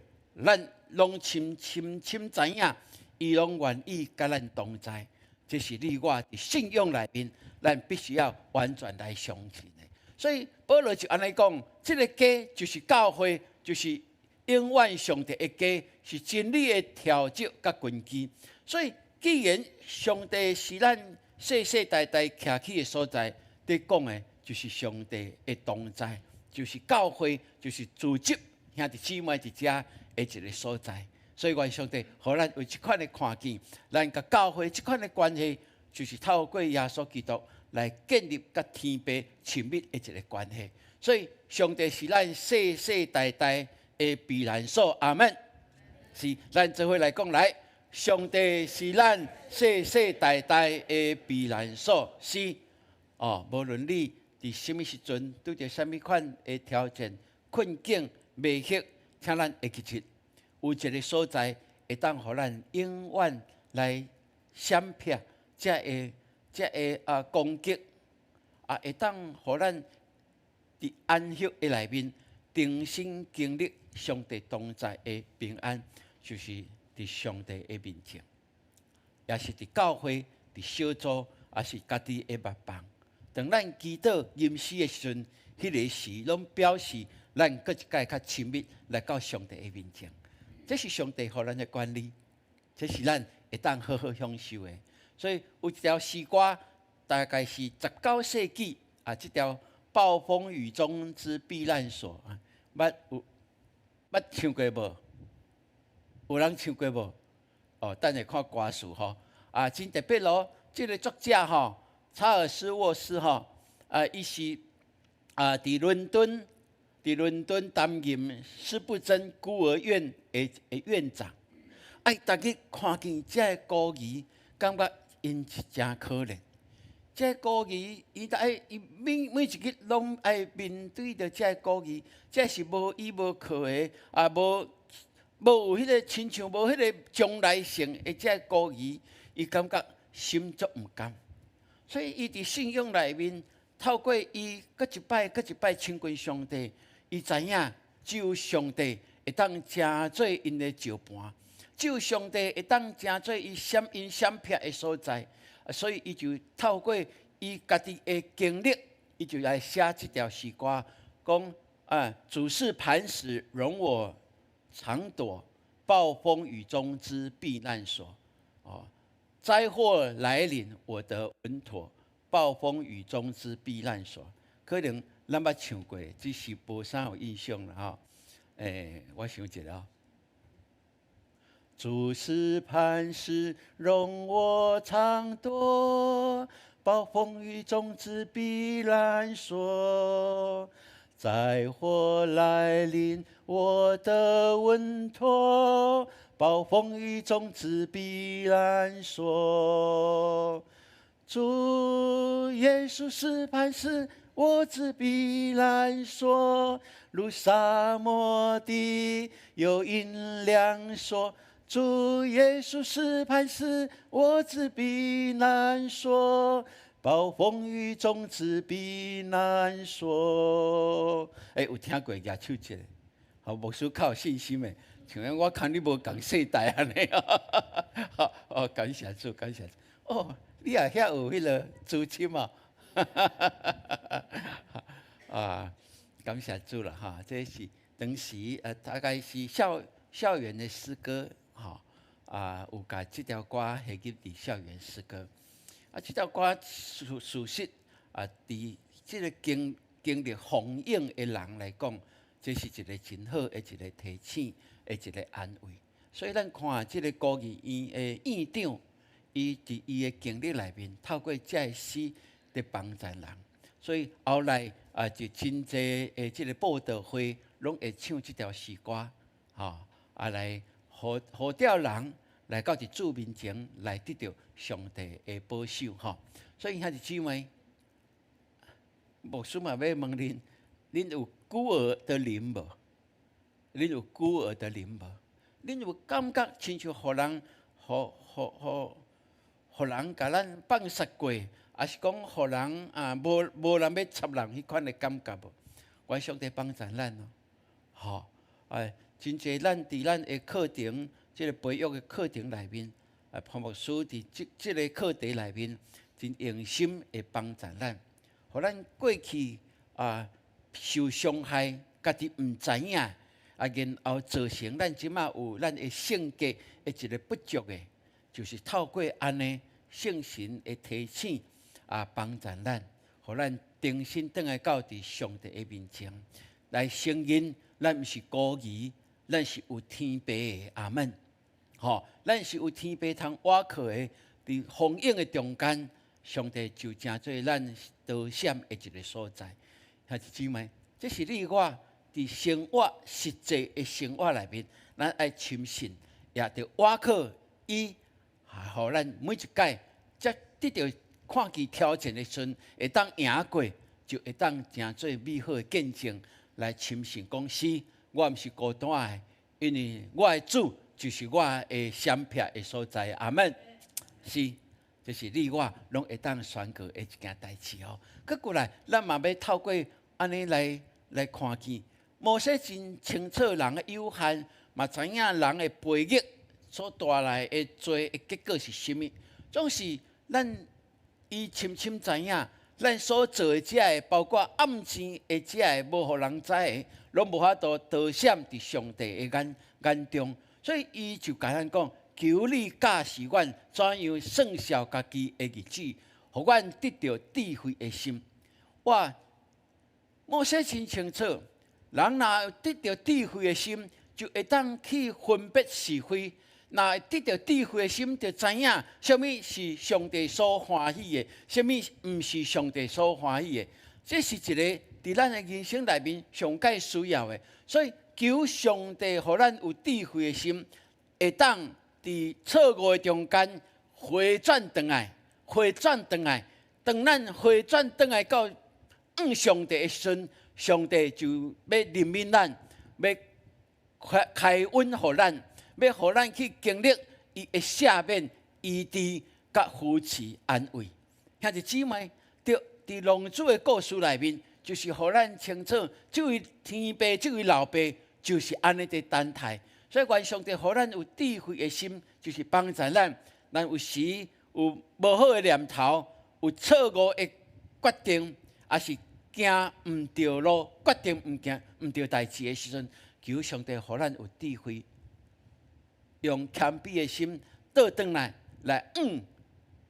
咱攏深深深知影，伊攏願意佮咱同在。這是你我佇信仰內面，咱必須要完全來相信的。所以保羅就按呢講，這个家就是教會，就是永遠上帝的家，是真理的柱石佮根基。所以，既然上帝是咱世世代代徛起的所在，佇講的就是上帝的同在，就是教會，就是組織兄弟姊妹佇遮的一个所在。所以，願上帝予咱有這款的看見，咱佮教會這款的關係，就是透過耶穌基督來建立佮天父親密的一個關係。所以上帝是咱世世代代的避難所，阿門。是，咱做伙來講來，上帝是咱世世代代的避難所。是，哦，無論你佇啥物時陣拄著啥物款的挑戰、困境、迷惑，請咱會記得，有一個所在會當予咱永遠來閃避這個攻擊，啊，會當予咱佇安息的內面重新經歷上帝同在的平安，就是佇上帝的面前，也是佇教會、佇小組，抑是家己的牧房。當咱祈禱吟詩的時陣，彼個時攏表示咱閣一擺較親密來到上帝的面前。這是上帝予咱的權利，這是咱會當好好享受的。所以有一條詩歌，大概是19世紀啊，這條暴風雨中之避難所啊，捌有捌唱過無？有人唱過無？哦，等下看歌詞吼，啊，真特別咯。這個作者吼，查爾斯沃斯吼，啊，伊是啊，佇倫敦擔任司布真孤兒院的院長。啊，伊逐日看見這个孤兒，感覺𪜶是誠可憐。這個孤兒，伊愛伊每每一日攏愛面對著這個孤兒，這是無依無靠的，啊，無無有彼個親像無彼個將來性的這個孤兒，伊感覺心足毋甘。所以伊佇信仰內面，透過伊閣一擺閣一擺親近上帝，伊知影只有上帝會當成做𪜶的石盤，只有上帝會當成做伊閃𪜶閃避的所在。所以伊就透過伊家己的經歷，伊就來寫這條詩歌，講啊，主是磐石，容我常躲，暴風雨中之避難所。哦，災禍來臨，我得穩妥，暴風雨中之避難所。可能咱捌唱過，只是無啥有印象啦吼。我想一下哦。主是磐石，容我常躲，暴風雨中之避難所。災禍來臨，我得穩妥，暴風雨中之避難所。主耶穌是磐石，我之避難所，如沙漠地有陰涼所。主耶穌是磐石，我之避難所，暴風雨中之避難所。欸，有聽過舉手一下，好，牧師較有信心的，像我看你無仝世代按呢。好，哦，感謝主，感謝主。哦，你也遐有彼個資深啊？啊，感謝主啦！哈，這是當時大概是校園的詩歌。吼啊，有共這條歌下入佇校園詩歌。啊，這條歌事實啊，佇這個經歷風湧的人來講，這是一個真好的一個提醒，的一個安慰。所以咱看這個孤兒院的院長，伊佇伊的經歷內面，透過這个詩佇幫助人。所以後來啊，就真濟的這個佈道會，攏會唱這條詩歌，吼啊來呼召人來到佇主面前來得著上帝的保守，吼。所以兄弟姊妹，牧師嘛欲問恁，恁有孤兒的靈無？恁有孤兒的靈無？恁有感覺親像予人、予予予予人共咱放殺過，抑是講予人啊無人欲插人彼款的感覺無？願上帝幫助咱哦，吼！哎，真濟咱佇咱的課程，這個培育的課程內面，啊，潘牧師佇這個課題內面，真用心會幫助咱，予咱過去啊受傷害，家己毋知影，啊，然後造成咱這馬有咱的性格的一個不足的，就是透過按呢聖神的提醒啊，幫助咱，予咱重新轉來到佇上帝的面前，來承認咱毋是孤兒，咱是有天父的，阿門。吼，咱是有天父通倚靠的，佇風湧的中間，上帝就成做咱逃閃的一个所在。兄弟姊妹，這是你我佇生活實際的生活內面，咱愛深信，也著倚靠伊，予咱每一擺才得著看見挑戰的時陣，會當贏過，就會當成做美好的見證，來深信講是，我毋是孤單的，因為我的主就是我的閃避的所在。阿門。是，這是你我攏會當宣告的一件代誌哦。閣過來，咱嘛欲透過按呢來看見，摩西真清楚人的有限，嘛知影人的悖逆所帶來的罪的結果是啥物。總是咱伊深深知影，咱所做的這个，包括暗生的這个，無予人知的，攏無法度逃閃佇上帝的眼中。所以伊就共咱講：求你教示阮怎樣算數家己的日子，予阮得著智慧的心。哇！摩西真清楚，人若得著智慧的心，就會當去分別是非。若得著智慧的心，就知影啥物是上帝所歡喜的，啥物毋是上帝所歡喜的。這是一個佇咱的人生內面上蓋需要的。所以求上帝予咱有智慧的心，會當佇錯誤的中間回轉轉來，回轉轉來。當咱回轉轉來到向上帝的時陣，上帝就欲憐憫咱，欲開恩予咱，欲予咱去經歷伊的赦免、醫治、佮扶持、安慰。兄弟姊妹，對，佇浪子的故事內面，就是予咱清楚，這位天父、這位老爸，就是按呢佇等待。所以，願上帝予咱有智慧的心，就是幫助咱。咱有時有無好的念頭，有錯誤的決定，抑是行毋對路，決定毋行毋對代誌的時陣，求上帝予咱有智慧，用謙卑的心倒轉來，來向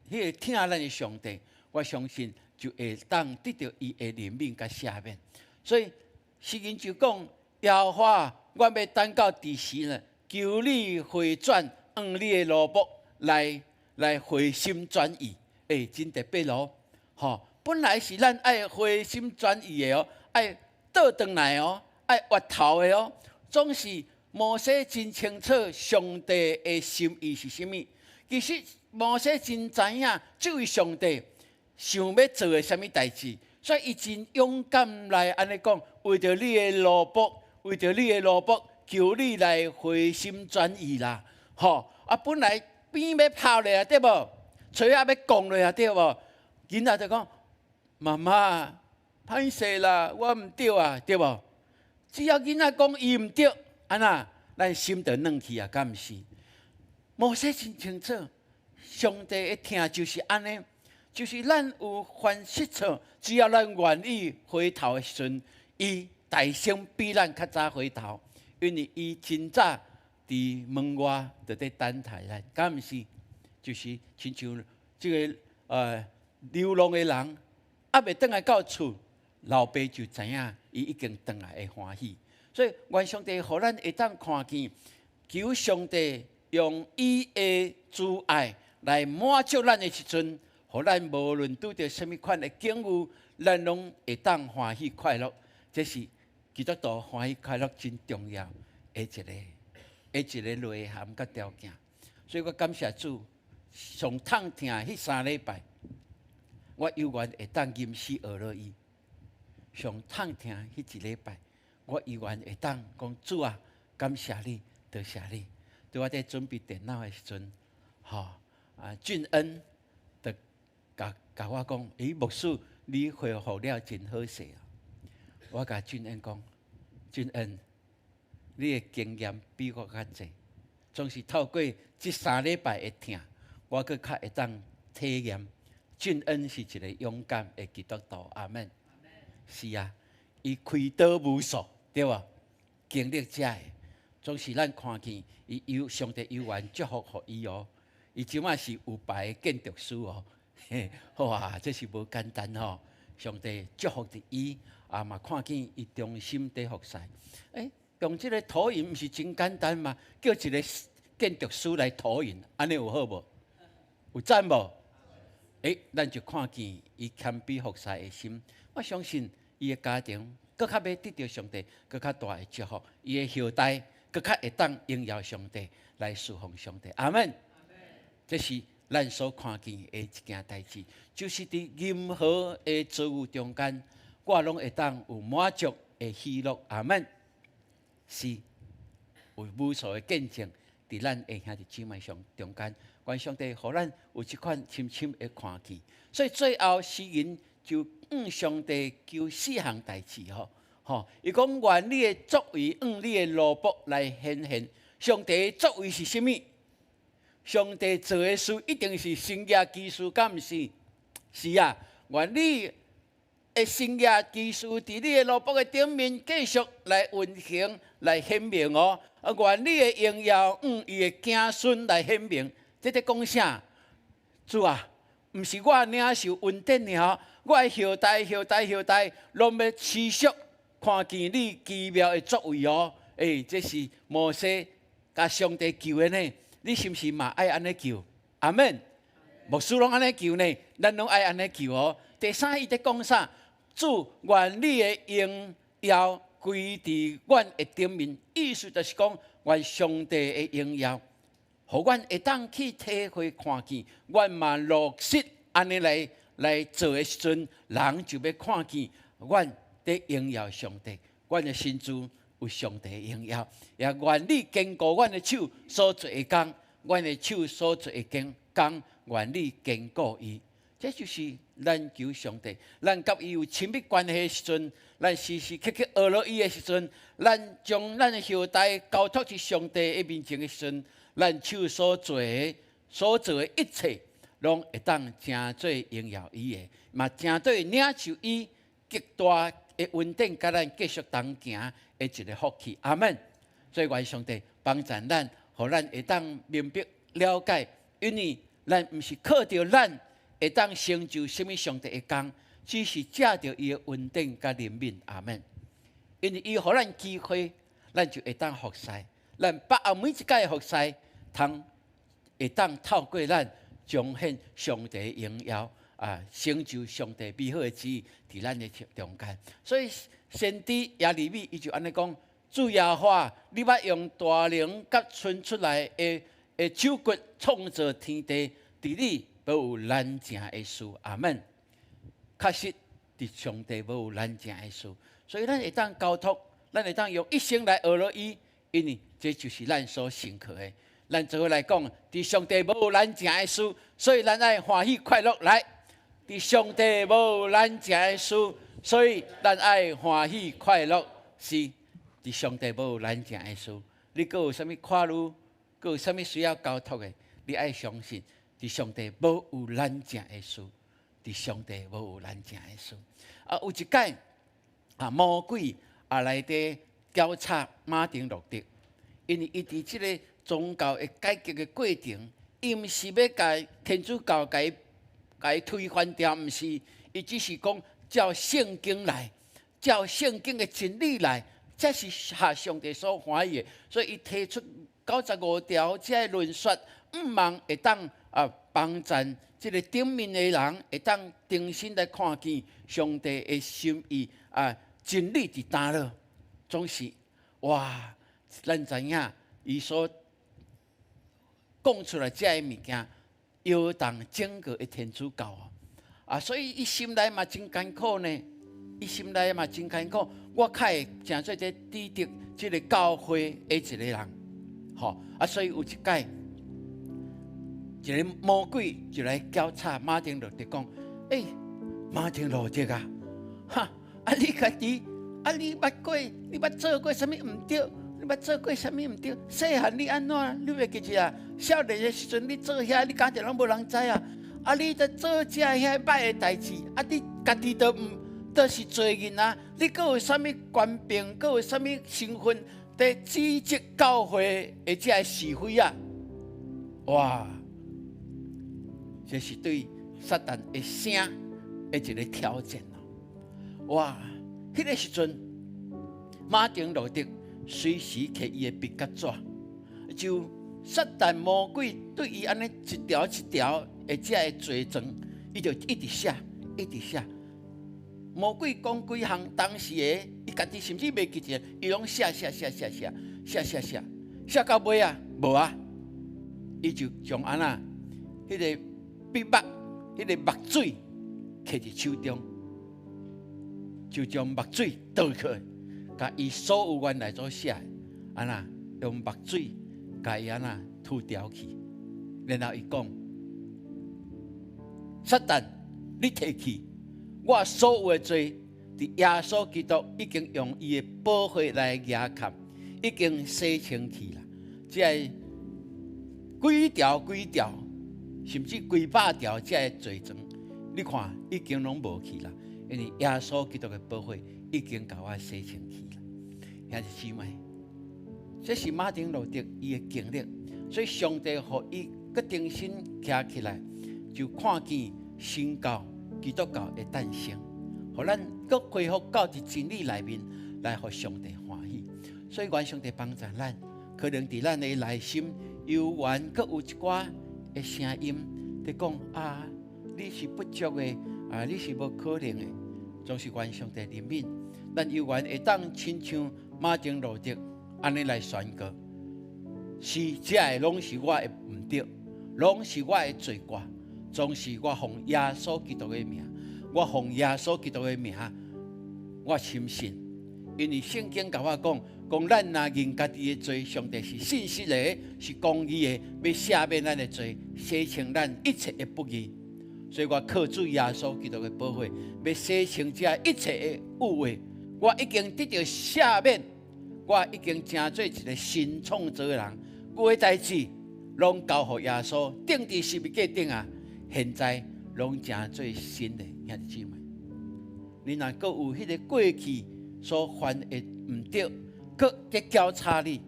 彼个疼咱的上帝，我相信就會當得著伊的憐憫佮赦免。所以詩人就講：耶和華，我欲等到佇時呢？求你回轉，向你的奴僕來回心轉意。欸，真特別哦，吼！本來是咱愛回心轉意的哦，愛倒轉來哦，愛回頭的哦。總是摩西真清楚上帝的心意是啥物。其實摩西真知影這位上帝想欲做的啥物代誌，所以伊真勇敢來按呢講，為著你的奴僕，為著你的奴僕，求你來回心轉意啦，吼！啊，本來鞭欲拋落啊，對無？錘仔欲摃落啊，對無？囡仔就講：媽媽，歹勢啦，我毋對啊，對無？只要囡仔講伊毋對，按怎，咱心就軟去啊，敢毋是？摩西真清楚，上帝的疼就是按呢，就是咱有犯失錯，只要咱願意回頭的時陣，伊大聲比咱較早回頭，因為伊真早佇門外就佇等待咱，敢毋是？就是親像這个流浪的人，猶未轉來到厝，老爸就知影伊已經轉來的歡喜。所以願上帝予咱會當看見，求上帝用伊的慈愛來滿足咱的時陣，予咱無論拄著啥物款的境遇，咱攏會當歡喜快樂。這是基督徒歡喜快樂真重要的一个內涵佮條件。所以我感謝主，上痛疼彼3禮拜，我猶原會當吟詩學落伊。上痛疼彼一禮拜，我猶原會當講主啊，感謝你，多謝你。對我佇準備電腦的時陣，吼啊，俊恩就共共我講，欸，牧師，你恢復了真好勢啊！我共俊恩講，俊恩，你的經驗比我較濟，總是透過這三禮拜的疼，我閣較會當體驗。俊恩是一個勇敢的基督徒，阿門。是啊，伊開刀無數，對無？經歷這个，總是咱看見伊有上帝猶原祝福予伊哦。伊這馬是有牌的建築師哦，嘿，哇，這是無簡單吼。上帝祝福佇伊，啊嘛看見伊忠心佇服侍。欸，用這个投影毋是真簡單嗎？叫一個建築師來投影，按呢有好無？有讚無？欸，咱就看見伊謙卑服侍的心。我相信伊的家庭閣較欲得著上帝閣較大的祝福，伊的後代閣較會當榮耀上帝，來侍奉上帝。阿門。這是咱所看見的一件代誌，就是佇任何的遭遇中間，我攏會當有滿足的喜樂。阿門。是有無數的見證，佇咱的兄弟姊妹上中間，願上帝予咱有這款深深的看見。所以最後詩人就向上帝求四項代誌吼，吼，伊講願你的作為，按你的奴僕來顯現。上帝的作為是啥物？上帝做的事一定是神蹟奇事，敢毋是？是啊，願你的神蹟奇事佇你的奴僕的頂面繼續來運行，來顯明哦。啊，願你的榮耀按伊的子孫來顯明。這咧講啥？主啊，毋是我領受恩典爾，我的後代、後代、後代，攏欲持續看見你奇妙的作為哦。欸，這是摩西共上帝求的呢。你是毋是嘛愛按呢求？阿門。牧師攏按呢求呢，咱攏愛按呢求哦。第三，伊佇講啥？主，願你的榮耀歸佇阮的頂面，意思就是講，願上帝的榮耀，予阮會當去體會看見，阮嘛落實按呢來來做的時陣，人就欲看見阮佇榮耀上帝，阮的身軀有上帝的榮耀，也願你堅固阮的手所做的工，阮的手所做的工，工願你堅固伊。這就是咱求上帝，咱佮伊有親密關係的時陣，咱時時刻刻學落伊的時陣，咱將咱的後代交託佇上帝的面前的時陣，咱手所做的、所做的一切，攏會當成做榮耀伊的，嘛成做領受伊極大的恩典，佮咱繼續同行的一個福氣。阿門。所以願上帝幫助咱，予咱會當明白了解，因為咱毋是靠著咱會當成就啥物上帝的工，只是藉著伊的恩典佮憐憫。阿門。因為伊予咱機會，咱就會當服侍。咱把握每一擺服侍，通會當透過咱彰顯上帝的榮耀啊，成就上帝美好的旨意佇咱的中間。所以先知耶利米伊就按呢講：主耶和華，你捌用大能佮伸出來的的手骨創造天地，佇你無有難成的事。阿門。確實，佇上帝無有難成的事，所以咱會當交託，咱會當用一生來學落伊，因為這就是咱所信靠的。咱做伙來講，佇上帝無有難成的事，所以咱愛歡喜快樂來。佇上帝無有難成的事，所以咱愛歡喜快樂。是，佇上帝無有難成的事。你閣有啥物掛慮？閣有啥物需要交託的？你愛相信，佇上帝無有難成的事。佇上帝無有難成的事。啊，有一擺啊，魔鬼也來佇攪吵馬丁路德，因為伊佇這个宗教的改革的過程，伊毋是欲共天主教共伊共伊推翻掉，毋是，伊只是講照聖經來，照聖經的真理來，這是合上帝所歡喜的，所以伊提出95條這个論說，向望會當啊幫助這个頂面的人會當重新來看見上帝的心意啊，真理佇佗落，總是哇，咱知影伊所講出來這个物件，搖動整個的天主教啊，所以伊心內嘛真艱苦呢，伊心內嘛真艱苦。我較會成做這指責這个教會的一個人，吼啊，所以有一擺，一個魔鬼就來攪吵馬丁路德講：欸，馬丁路德啊，哈，啊你家己，啊你捌過，你捌做過啥物毋對？你捌做過啥物毋對？細漢你按怎？你袂記得啊？少年的時陣你做遐，你敢若攏無人知啊？啊，你佇做這遐歹的代誌，啊，你家己都毋都是罪人啊！你閣有啥物權柄？閣有啥物身份佇指責教會的這个是非啊？哇！這是對撒旦的聲的一個挑戰咯！哇！彼个時陣，馬丁路德隨時摕伊的筆佮紙，就撒旦魔鬼對伊按呢一條一條的的這个罪狀，伊就一直寫，一直寫。魔鬼講幾項，當時的伊家己甚至袂記得，伊攏寫寫寫寫寫寫寫寫寫到尾啊，無啊，伊就將按怎，彼个筆墨、彼个墨水摕佇手中，就將墨水倒去，共伊所有原來所寫的，按怎用墨水共伊按怎塗掉去，然後伊講：撒旦，你退去！我所有的罪，佇耶穌基督已經用伊的寶血來額蓋，已經洗清去啦。這个幾條幾條，甚至幾百條這个罪狀，你看已經攏無去啦。因為耶穌基督的寶血已經共我洗清去啦。兄弟姊妹，這是馬丁路德伊的經歷，所以上帝予伊閣重新徛起來，就看見新教。基督教的誕生，予咱閣恢復到佇真理內面，來予上帝歡喜。所以願上帝幫助咱，可能佇咱的內心猶原閣有一寡的聲音佇講啊，你是不足的，啊，你是無可能的。總是願上帝憐憫，咱猶原會當親像馬丁路德按呢來宣告：是這个攏是我的毋對，攏是我的罪過。總是我奉耶穌基督的名，我奉耶穌基督的名，我深信，因為聖經共我講，講咱若認家己的罪，上帝是信實的，是公義的，欲赦免咱的罪，洗清咱一切的不義。所以我靠主耶穌基督的寶血，欲洗清這一切的污穢。我已經得著赦免，我已經成做一個新創造的人。舊的代誌攏交予耶穌，釘佇十字架頂啊！現在攏成做新的兄弟姊妹，你若閣有彼個過去所犯的毋對，閣伫攪吵你，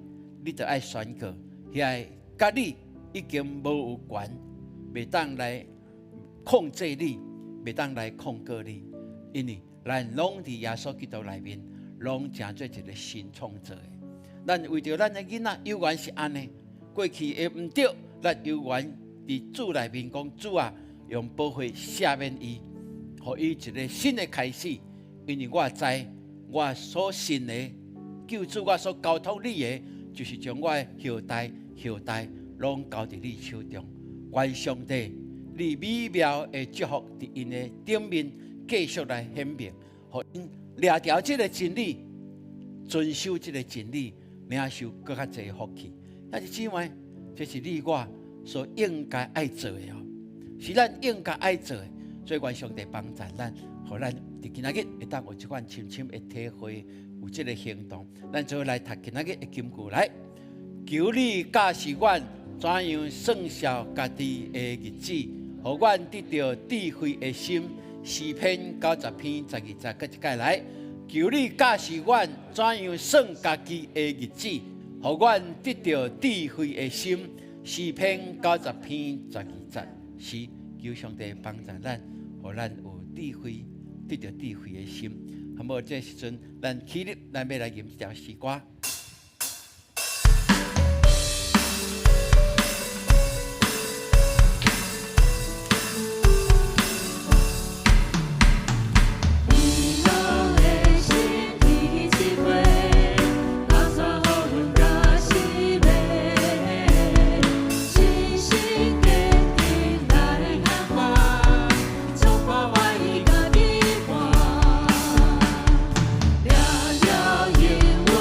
你就愛宣告，遐个佮你已經無有關，袂當來控制你，袂當來控告你，因為咱攏佇耶穌基督內面，攏成做一個新創造的。咱為著咱的囡仔，猶原是按呢，過去的毋對，咱猶原。佇主內面講，主啊，用寶血赦免伊，予伊一個新的開始。因為我知我所信的救主，我所交託你的，就是將我的後代、後代攏交佇你手中。願上帝，你美妙的祝福佇𪜶的頂面繼續來顯明，予𪜶掠牢這个真理，遵守這个真理，領受閣較濟福氣。兄弟姊妹，這是你我所應該愛做的哦，是咱應該愛做的，所以願上帝幫助咱，予咱佇今仔日會當有這款深深的體會，有這个行動。咱做伙來讀今仔日的金句來，求你教示阮怎樣算數家己的日子，予阮得著智慧的心。詩篇90篇12節，閣一擺來，求你教示阮怎樣算家己的日子，予阮得著智慧的心。詩篇90篇12節，是求上帝幫助咱，予咱有智慧，得著智慧的心。好無？這時陣，咱起立，咱欲來吟這條詩歌。了了，因阮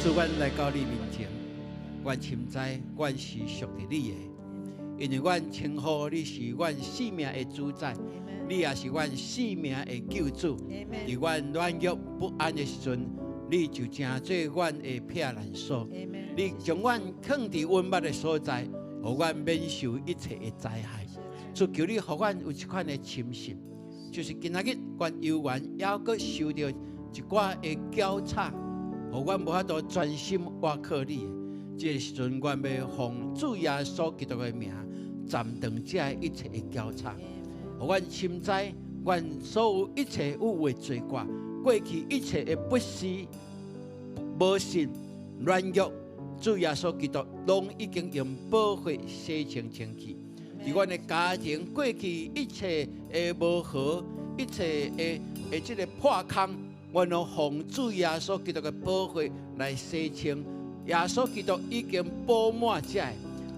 主，阮來到你面前，阮深知阮是屬佇你的，因為阮稱呼你是阮生命的主宰，你也是阮生命的救主。佇阮軟弱不安的時陣，你就成做阮的避難所。你將阮囥佇穩密的所在，予阮免受一切的災害。主，求你予阮有這款的深信，就是今仔日阮猶原猶閣受著一寡的攪吵，予阮無法度專心倚靠你。這个時陣，阮欲奉主耶穌基督的名，斬斷這一切的攪吵，予阮深知，阮所有一切有的罪過，過去一切的不是、無信、軟弱，主耶穌基督攏已經用寶血洗清清去。佇阮的家庭過去一切的無和，一切的這个破空，阮攏奉主耶穌基督的寶血來洗清。耶穌基督已經補滿這个，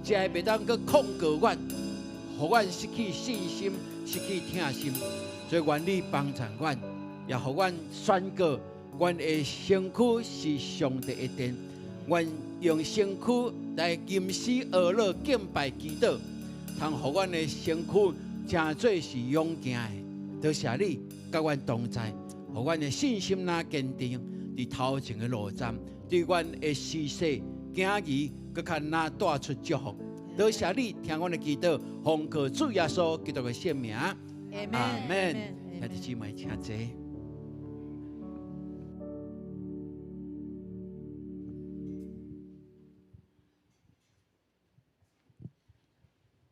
這个袂當閣控告阮，予阮失去信心、失去疼心。所以願你幫助阮，也予阮宣告，阮的身軀是上帝的殿，阮用身軀來吟詩歌樂敬拜祈禱，通予阮的身軀成做是勇健的。多謝你佮阮同在，予阮的信心若堅定，佇頭前的路站，對阮的時勢行兒，閣較若帶出祝福。多謝你聽阮的祈禱，奉靠主耶穌基督的聖名，阿門。兄弟姊妹，請坐。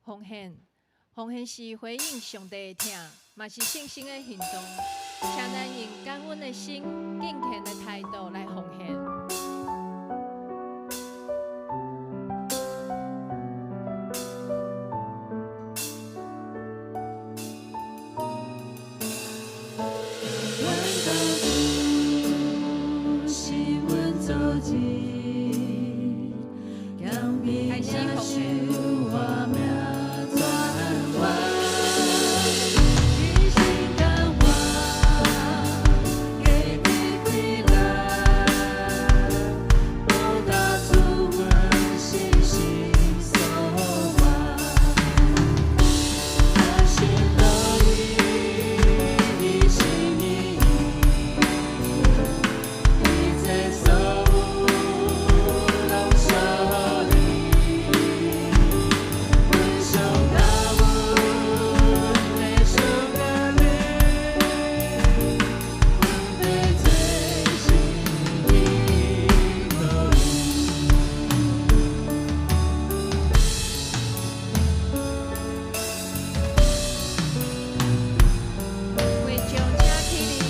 奉獻，奉獻是回應上帝的疼，嘛是信心的行動。請咱用感恩的心、敬虔的態度來奉獻。開始奉獻。會長請起立。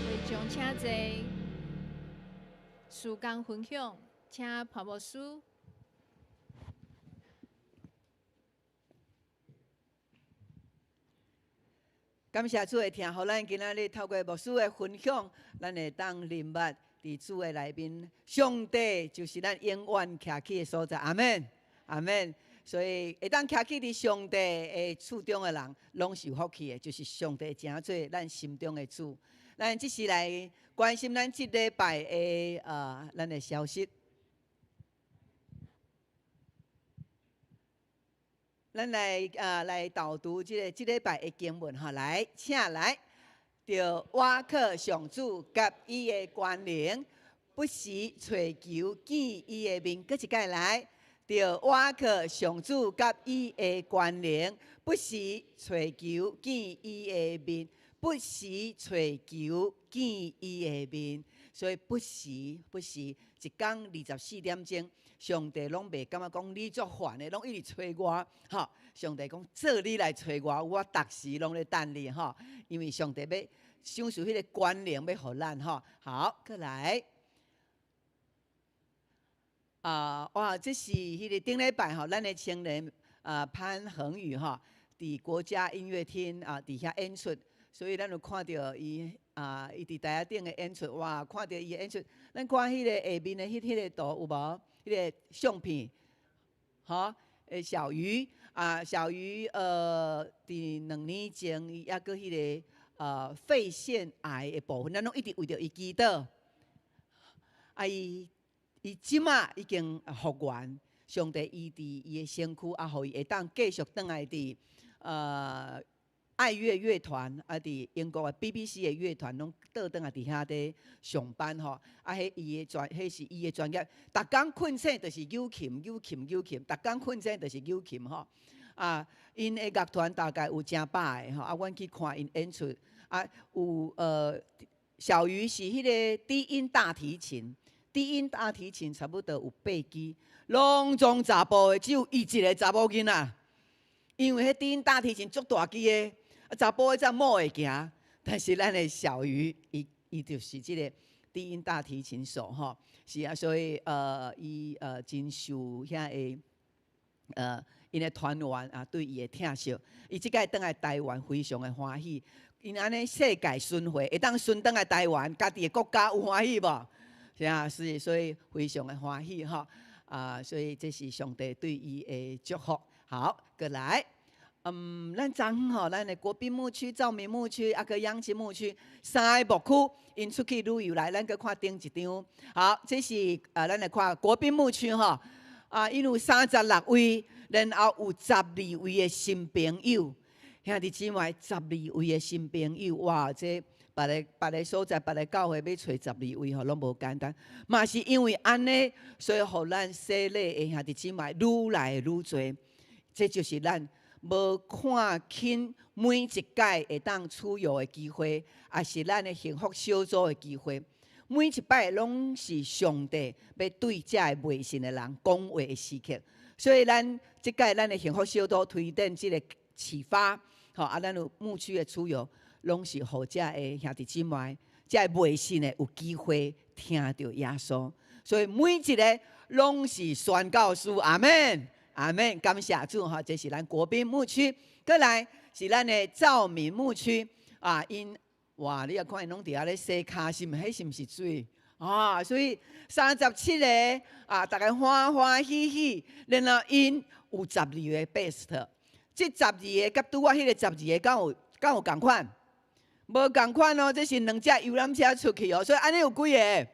會長請坐。事工分享，請潘牧師。感謝主的疼，予咱今仔日透過牧師的分享，咱會當明白佇主的內面，上帝就是咱永遠徛起的所在。阿們，阿們。所以會當徛起佇上帝的厝中的人，攏是有福氣的，就是上帝成做咱心中的主。咱這時來關心咱這禮拜的咱的消息。咱來啊來導讀這个這禮拜的經文吼，來，請來，著倚靠上主佮伊的權能，不時揣求見伊的面，閣一擺來，著倚靠上主佮伊的權能，不時揣求見伊的面，不時揣求見伊的面，所以不時不時，一工24點鐘。上帝攏袂感覺講你足煩的，攏一直揣我，吼！上帝講做你來揣我，我逐時攏咧等你，吼！因為上帝欲賞賜彼个權能欲予咱，吼！好，閣來。啊，哇！這是彼个頂禮拜吼，咱的青年啊潘恆宇吼，佇國家音樂廳啊佇遐演出，所以咱有看著伊啊，伊佇台仔頂的演出，哇！看著伊的演出，咱看彼个下面的彼个圖有無？彼个相片，吼，小魚啊，小魚，佇2年前伊猶閣彼个肺腺癌的部分，咱攏一直為著伊祈禱。啊，伊這馬已經復原，上帝醫治伊的身軀，啊，予伊會當繼續轉來佇愛樂樂團，啊，佇英國的 BBC 的樂團攏倒轉來佇遐咧上班吼。啊，彼是伊的專業。逐工睏醒就是扭琴、扭琴、扭琴，逐工睏醒就是扭琴吼。啊，𪜶的樂團大概有成百个吼。啊，阮去看𪜶演出，啊，有小魚是彼个低音大提琴，低音大提琴差不多有八支，攏總查埔的，只有伊一个查某囡仔。因為彼低音大提琴足大支的。啊，查埔的才摸會行，但是咱的小魚，伊就是這个低音大提琴手吼，是啊，所以伊真受遐个𪜶的團員啊對伊的疼惜，伊這擺轉來台灣非常的歡喜，𪜶按呢世界巡迴會當巡轉來台灣，家己的國家有歡喜無？是啊，是，所以非常的歡喜吼，啊，所以這是上帝對伊的祝福。好，閣來。咱昨昏吼，咱的國賓牧區、兆民牧區，啊，閣央親牧區三个牧區，𪜶出去旅遊來，咱閣看頂一張。好，這是啊，咱來看國賓牧區吼，啊，𪜶有36位，然後有十二位的新朋友，兄弟姊妹，十二位的新朋友，哇，這別个所在、別个教會欲揣十二位吼，攏無簡單。嘛是因為按呢，所以予咱洗禮的兄弟姊妹愈來愈濟，這就是咱無看輕每一擺會當出遊的機會，抑是咱的幸福小組的機會。每一擺攏是上帝欲對遮个未信的人講話的時刻。所以咱這擺咱的幸福小組推展這个啟發，吼啊，咱有牧區的出遊，攏是予遮个兄弟姊妹，遮个未信的有機會聽著耶穌。所以每一个攏是宣教師，阿們。阿們，感謝主吼，這是咱國賓牧區，閣來是咱的兆民牧區啊。𪜶哇，你若看𪜶攏佇遐咧洗跤，是毋？彼是毋是水啊？所以37个啊，逐家歡歡喜喜，然後𪜶有十二个 best，這十二个佮拄仔彼个十二个敢有仝款？無仝款哦，這是兩隻遊覽車出去哦，所以按呢有幾个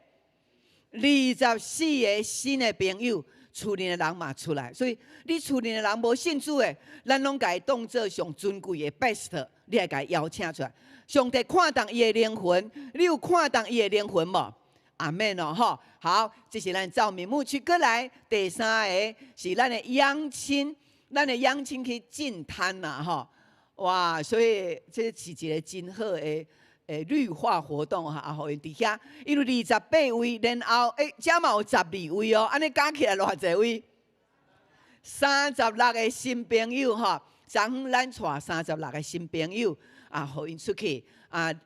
？24个新的朋友。厝內的人嘛出來，所以你厝內的人無信主的，咱攏共伊當做上尊貴的 best，你愛共伊邀請出來。上帝看重伊的靈魂，你有看重伊的靈魂無？阿們哦，吼，好，這是咱兆民牧區。閣來第三个是咱的央親，咱的央親去淨灘啦，吼，哇，所以這是一个真好的綠化活動哈，啊，予𪜶佇遐，因為28位，然後遮嘛有十二位哦，按呢加起來偌濟位？36个新朋友吼，昨昏咱帶36个新朋友啊，予𪜶出去啊，逐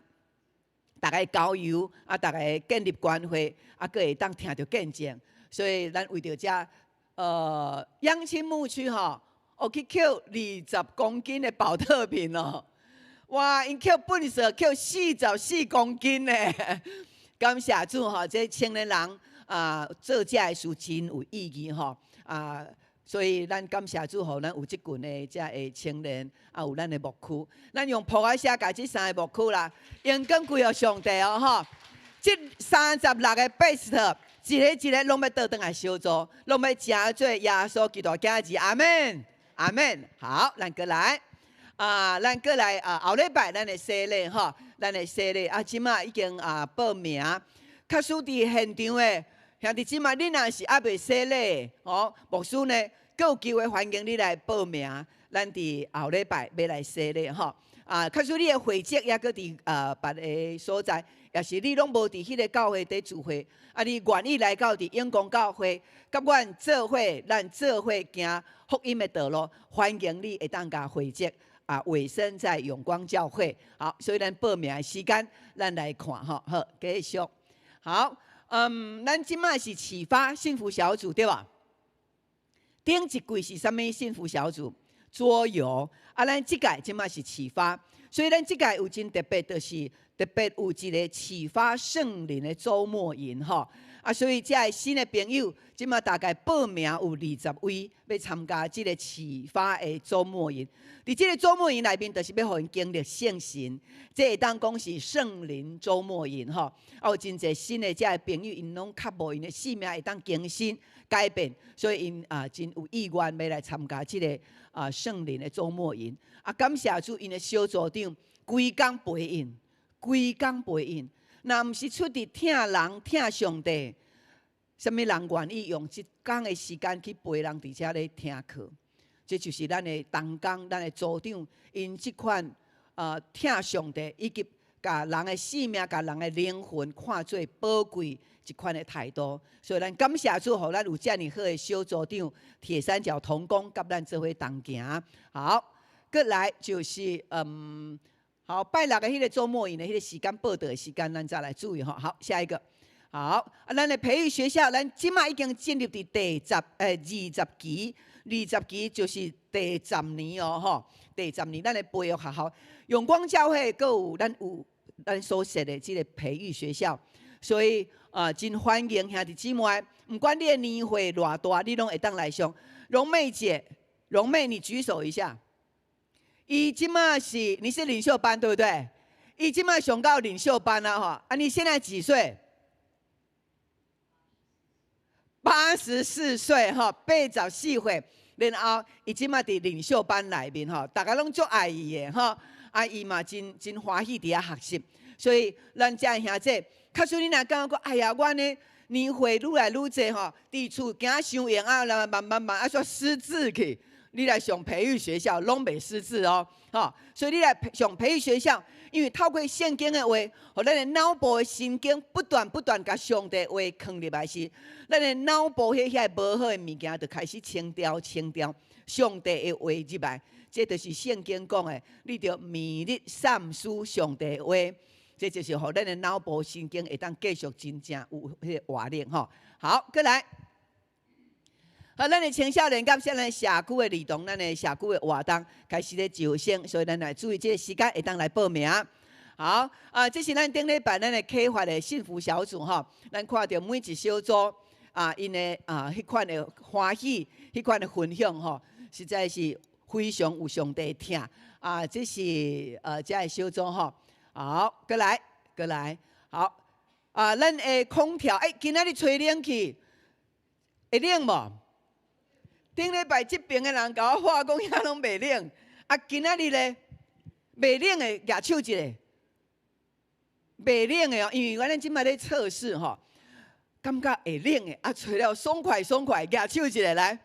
家交遊啊，逐家建立關係啊，閣會當聽著見證，所以咱為著遮央親牧區吼，哦去抾20公斤的寶特瓶哦。哇！𪜶抾糞埽抾44公斤呢，感謝主吼！這青年人啊，做這个事真有意義吼啊！所以咱感謝主，予咱有這群的遮个青年，啊，有咱的牧區，咱用噗仔聲共這三个牧區啦，榮光歸予上帝哦吼！這36个 best，一个一个攏欲倒轉來小組，攏欲成做耶穌基督囝兒，阿們。阿門。好，咱閣來啊，咱閣來啊，後禮拜咱的洗禮吼，咱的洗禮啊，這馬已經啊報名，確實佇現場的兄弟姊妹，你若是猶未洗禮，吼，牧師呢，閣有機會歡迎你來報名，咱佇後禮拜欲來洗禮吼。啊，假使你的會籍猶閣佇啊別个所在，抑是你攏無佇彼个教會佇聚會，啊，你願意來到佇永光教會，佮阮做伙，咱做伙行福音的道路，歡迎你會當共會籍啊委身在永光教會。好，所以咱報名的時間，咱來看吼，好，繼續。好，咱這馬是啟發幸福小組對無？頂一季是啥物幸福小組？桌遊啊，咱這屆這馬是啟發，所以咱這屆有真特別，就是特別有一个啟發聖靈的週末營吼。啊，所以這个新的朋友，這馬大概報名有20位欲參加這个啟發的週末營。佇這个週末營內面，就是欲予𪜶經歷聖神，這會當講是聖靈週末營吼。啊，有真濟新的這个朋友，𪜶攏渴慕𪜶的生命會當更新改變，所以𪜶啊真有意願欲來參加這个啊聖靈的週末營。啊，感謝主，𪜶的小組長規工陪𪜶，規工陪𪜶。若毋是出佇疼人疼上帝，啥物人願意用一工的時間去陪人佇遮咧聽課？這就是咱的同工，咱的組長，𪜶這款啊疼上帝，以及共人的性命、共人的靈魂看做寶貴這款的態度。所以咱感謝主，予咱有遮爾好的小組長，鐵三角同工，佮咱做伙同行。好，閣來就是好，拜六的彼个週末營的彼个時間報到的時間，咱再來注意吼。好，下一個。好，啊，咱的培育學校，咱這馬已經進入佇第十二十期，二十期就是第十年哦，吼，第十年，咱的培育學校，永光教會閣有咱有咱所設的這个培育學校，所以啊，真歡迎兄弟姊妹，毋管你的年歲偌大，你攏會當來上。榮妹姐，榮妹，你舉手一下。伊這馬是你是領袖班對不對？伊這馬上到領袖班了哈。啊，你現在幾歲？84歲哈，84歲。然後伊這馬佇領袖班內面吼，逐家攏足愛伊的吼。啊，伊嘛真真歡喜佇遐學習。所以咱遮兄弟，假使你若感覺講，哎呀，我呢年歲愈來愈濟吼，佇厝驚傷閒啊，慢慢慢啊，煞失智去。你來上培育學校，攏袂失智哦，吼！所以你來上培育學校，因為透過聖經的話，予咱的腦部的神經不斷不斷共上帝話囥入來時，咱的腦部彼遐無好的物件就開始清掉清掉，上帝的話入來，這就是聖經講的，你著每日散思上帝的話，這就是予咱的腦部神經會當繼續真正有彼个活力吼。好，閣來。好，咱的青少年佮咱的社區的兒童，咱的社區的活動開始咧招生，所以咱來注意這个時間會當來報名。好，啊，這是咱頂禮拜咱的啟發的幸福小組吼，咱看著每一小組啊，𪜶的啊，彼款的歡喜，彼款的分享吼，實在是非常有上帝疼啊！這是這个小組吼。好，閣來，閣來，好啊，咱的空調，欸，今仔日吹冷氣會冷無？頂禮拜這爿的人共我話講遐攏袂冷，啊，今仔日咧袂冷的舉手一下，袂冷的哦，因為阮這擺咧測試吼，感覺會冷的，啊，吹了爽快爽快，舉手一下來，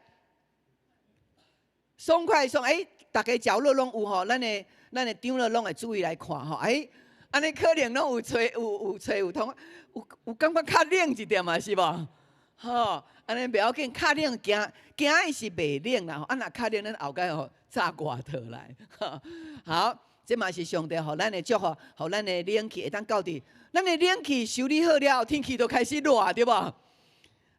爽快爽，欸，逐个角落攏有吼，咱的長老攏會注意來看吼，欸，按呢可能攏有吹有有吹有通，有有感覺較冷一點嘛，是無？吼，按呢袂要緊，較冷驚驚的是袂冷啦，啊，若較冷，咱後蓋吼紮外套來。好，這嘛是上帝予咱的祝福，予咱的冷氣會當到佇，咱的冷氣修理好了後，天氣就開始熱，對無？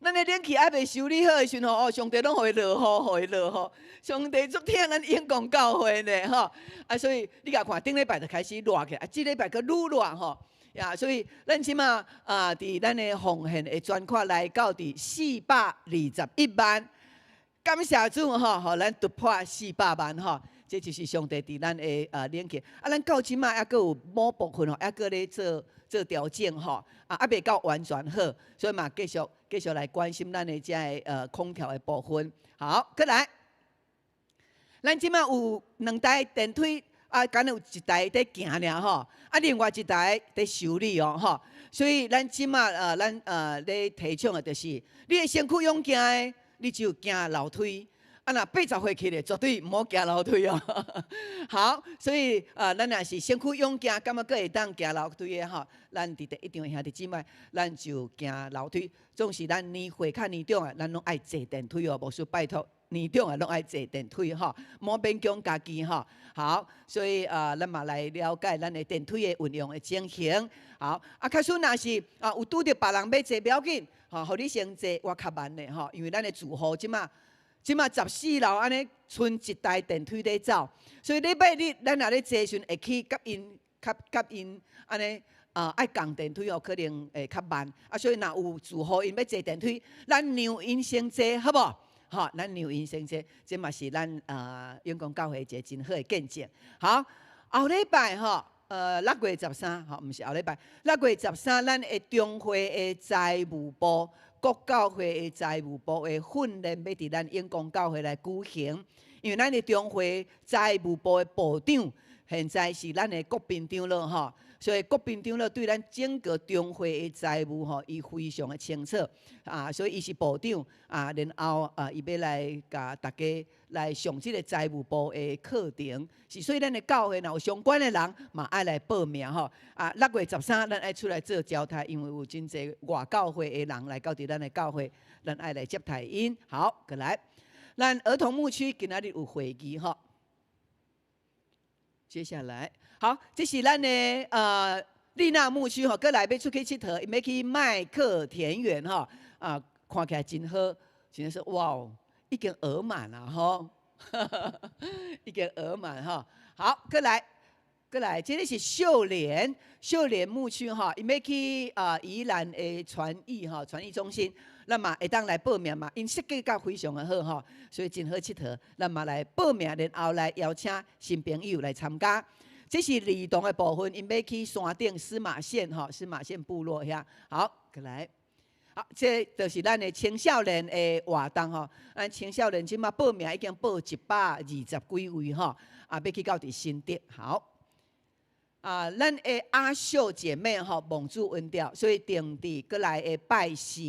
咱的冷氣猶未修理好的時陣吼，哦，上帝攏予伊落雨，予伊落雨。上帝足疼咱永光教會呢，吼。啊，所以你共看，頂禮拜就開始熱起來，啊，這禮拜閣愈熱吼。呀，所以咱這馬啊，佇咱的奉獻的專款來到佇421萬，感謝主吼，予咱突破四百萬吼，這就是上帝佇咱的啊冷氣。啊，咱到這馬猶閣有某部分吼，猶閣咧做做調整吼，啊，猶未夠完全好，所以嘛繼續繼續來關心咱的這个空調的部分。好，閣來。咱這馬有兩台電梯，啊，敢若有一台佇行爾吼，啊，另外一台佇修理哦吼。所以咱這馬咱咧提倡的就是，你的身軀勇健的，你就行樓梯。啊，若80歲起的，絕對毋好行樓梯哦。好，所以咱若是身軀勇健，感覺閣會當行樓梯的吼，咱佇第一場兄弟姊妹，咱就行樓梯。總是咱年歲較年長的，咱攏愛坐電梯哦，無需拜託年長的攏愛坐電梯吼，莫勉強家己吼。好，所以咱嘛來了解咱的電梯的運用的情形。好，啊，假使若是啊有拄著別人欲坐，無要緊，吼，予你先坐，我較慢的吼，因為咱的住戶這馬14樓按呢，賰一台電梯咧走，所以禮拜日咱若咧坐時陣會去佮𪜶、佮𪜶按呢啊，愛仝電梯哦，可能會較慢。啊，所以若有住戶𪜶欲坐電梯，咱讓𪜶先坐，好無？吼，咱讓𪜶先坐，這嘛是咱永光教會一個真好的見證。好，後禮拜吼，6月13，吼，毋是後禮拜，六月十三，咱的中會的財務部。各教會的財務部的訓練欲佇咱永光教會來舉行，因為咱的中會財務部的部長現在是咱的國賓長老吼，所以國賓長老對咱整個中會的財務吼，伊非常的清楚啊，所以伊是部長啊，然後啊，伊欲來共大家來上這個財務部的課程，是所以咱的教會若有相關的人嘛愛來報名吼。啊，六月十三咱愛出來做招待，因為有真濟外教會的人來到佇咱的教會，咱愛來接待𪜶。好，過來，咱兒童牧區今仔日有會議吼。接下來，好，這是咱的麗娜牧區吼，過來欲出去𨑨迌，𪜶欲去麥克田園吼，啊，看起來真好，真的是哇哦，已經額滿了吼，已經額滿吼。好，過來，過來，這個是秀蓮，秀蓮牧區吼，𪜶欲去啊宜蘭的傳藝吼，傳藝中心，咱嘛會當來報名嘛，𪜶設計甲非常的好吼，所以真好𨑨迌，咱嘛來報名，然後來邀請新朋友來參加。這是兒童的部分，𪜶欲去山頂司馬縣吼，司馬縣部落遐。好，過來。好，這就是咱的青少年的活動吼。咱青少年這馬報名已經報120幾位吼，啊，欲去到佇新竹。好，啊，咱的阿秀姐妹吼，蒙主恩召，所以定佇過來的拜四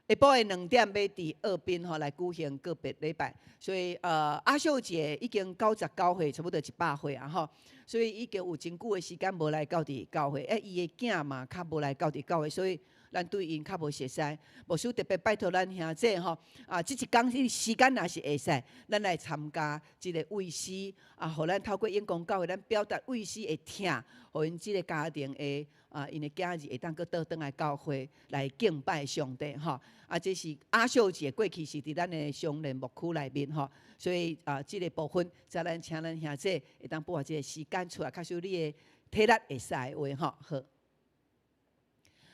下晡的2點，欲佇澳濱吼來舉行告別禮拜。所以阿秀姐已經99歲，差不多100歲啊吼。所以已經有真久的時間無來到佇教會，欸，伊的囝嘛較無來到佇教會，所以咱對𪜶較無熟似。牧師特別拜託咱兄弟吼，啊，這一工這時間若是會使，咱來參加這個慰思啊，予咱透過永光教會，咱表達慰思的疼，予𪜶這個家庭的啊，𪜶的囝兒會當閣倒轉來教會來敬拜上帝吼。啊，這是阿秀姐過去是佇咱的雙連牧區內面吼，所以啊，這個部分，才咱請咱兄弟會當撥下這個時間出來，假使你的體力會使的話吼，好。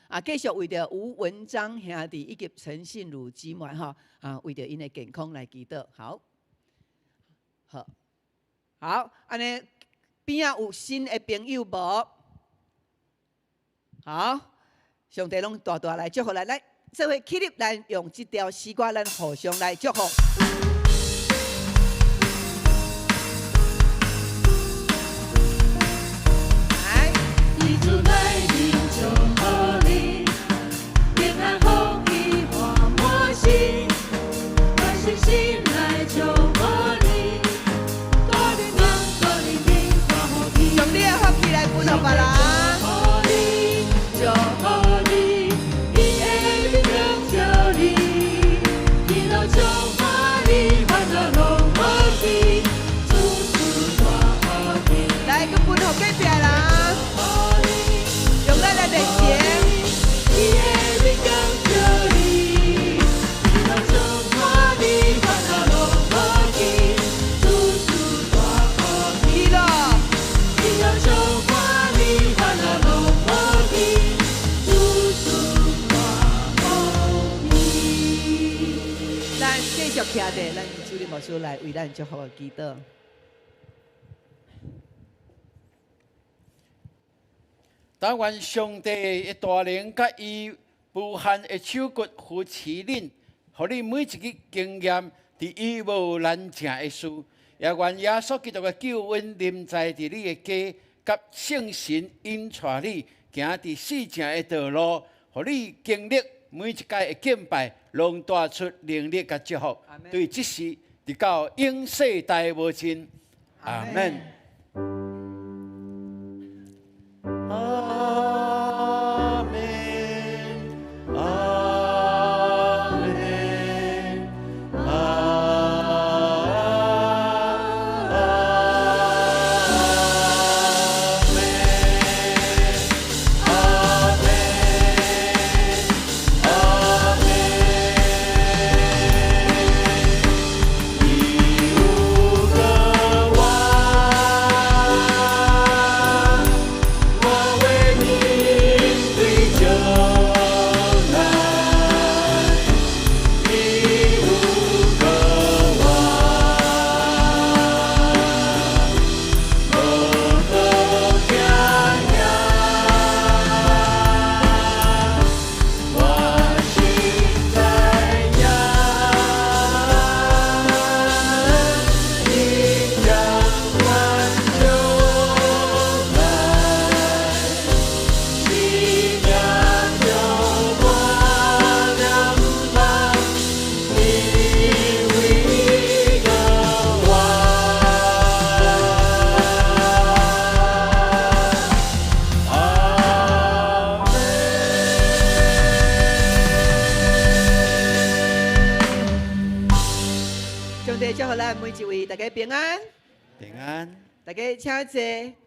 啊，繼續為著吳文章兄弟以及陳信如姊妹吼，啊，為著𪜶的健康來祈禱。好，好，好，按呢邊仔有新的朋友無？好，上帝攏大大來祝福咱，來，做伙起立，咱用這條詩歌，咱互相來祝福。來。佇主內面祝福你，平安福氣滿滿心，關心心來祝福你，大靈靈，大靈靈，大福氣。上帝的福氣來分予別人。祝福你，伊的面光照你，一路充滿你，煩惱攏無去，處處大福氣。來，閣分予隔壁人。用咱的熱情。伊的面光照你，一路充滿你，煩惱攏無去，處處大福氣。去咯。一路充滿你，煩惱攏無去，處處大福氣。咱繼續徛佇，咱主任牧師來為咱祝福的祈禱。但願上帝的大能佮伊無限的手骨扶持恁，予恁每一日經驗佇伊無難成的事，也願耶穌基督的救恩臨在佇你的家，佮聖神引帶你行佇四正的道路，予你經歷每一屆的敬拜，攏帶出能力佮祝福。對這時直到永世代無盡。阿門。阿門，阿門，阿門，阿門，阿門。你有個王，我為你對酒來。你有個王，無好聽聽，我實知影，你將挽救來，生命就無兩茫，你為個王。阿門。上帝祝福咱每一位，大家平安。平安。大家請坐。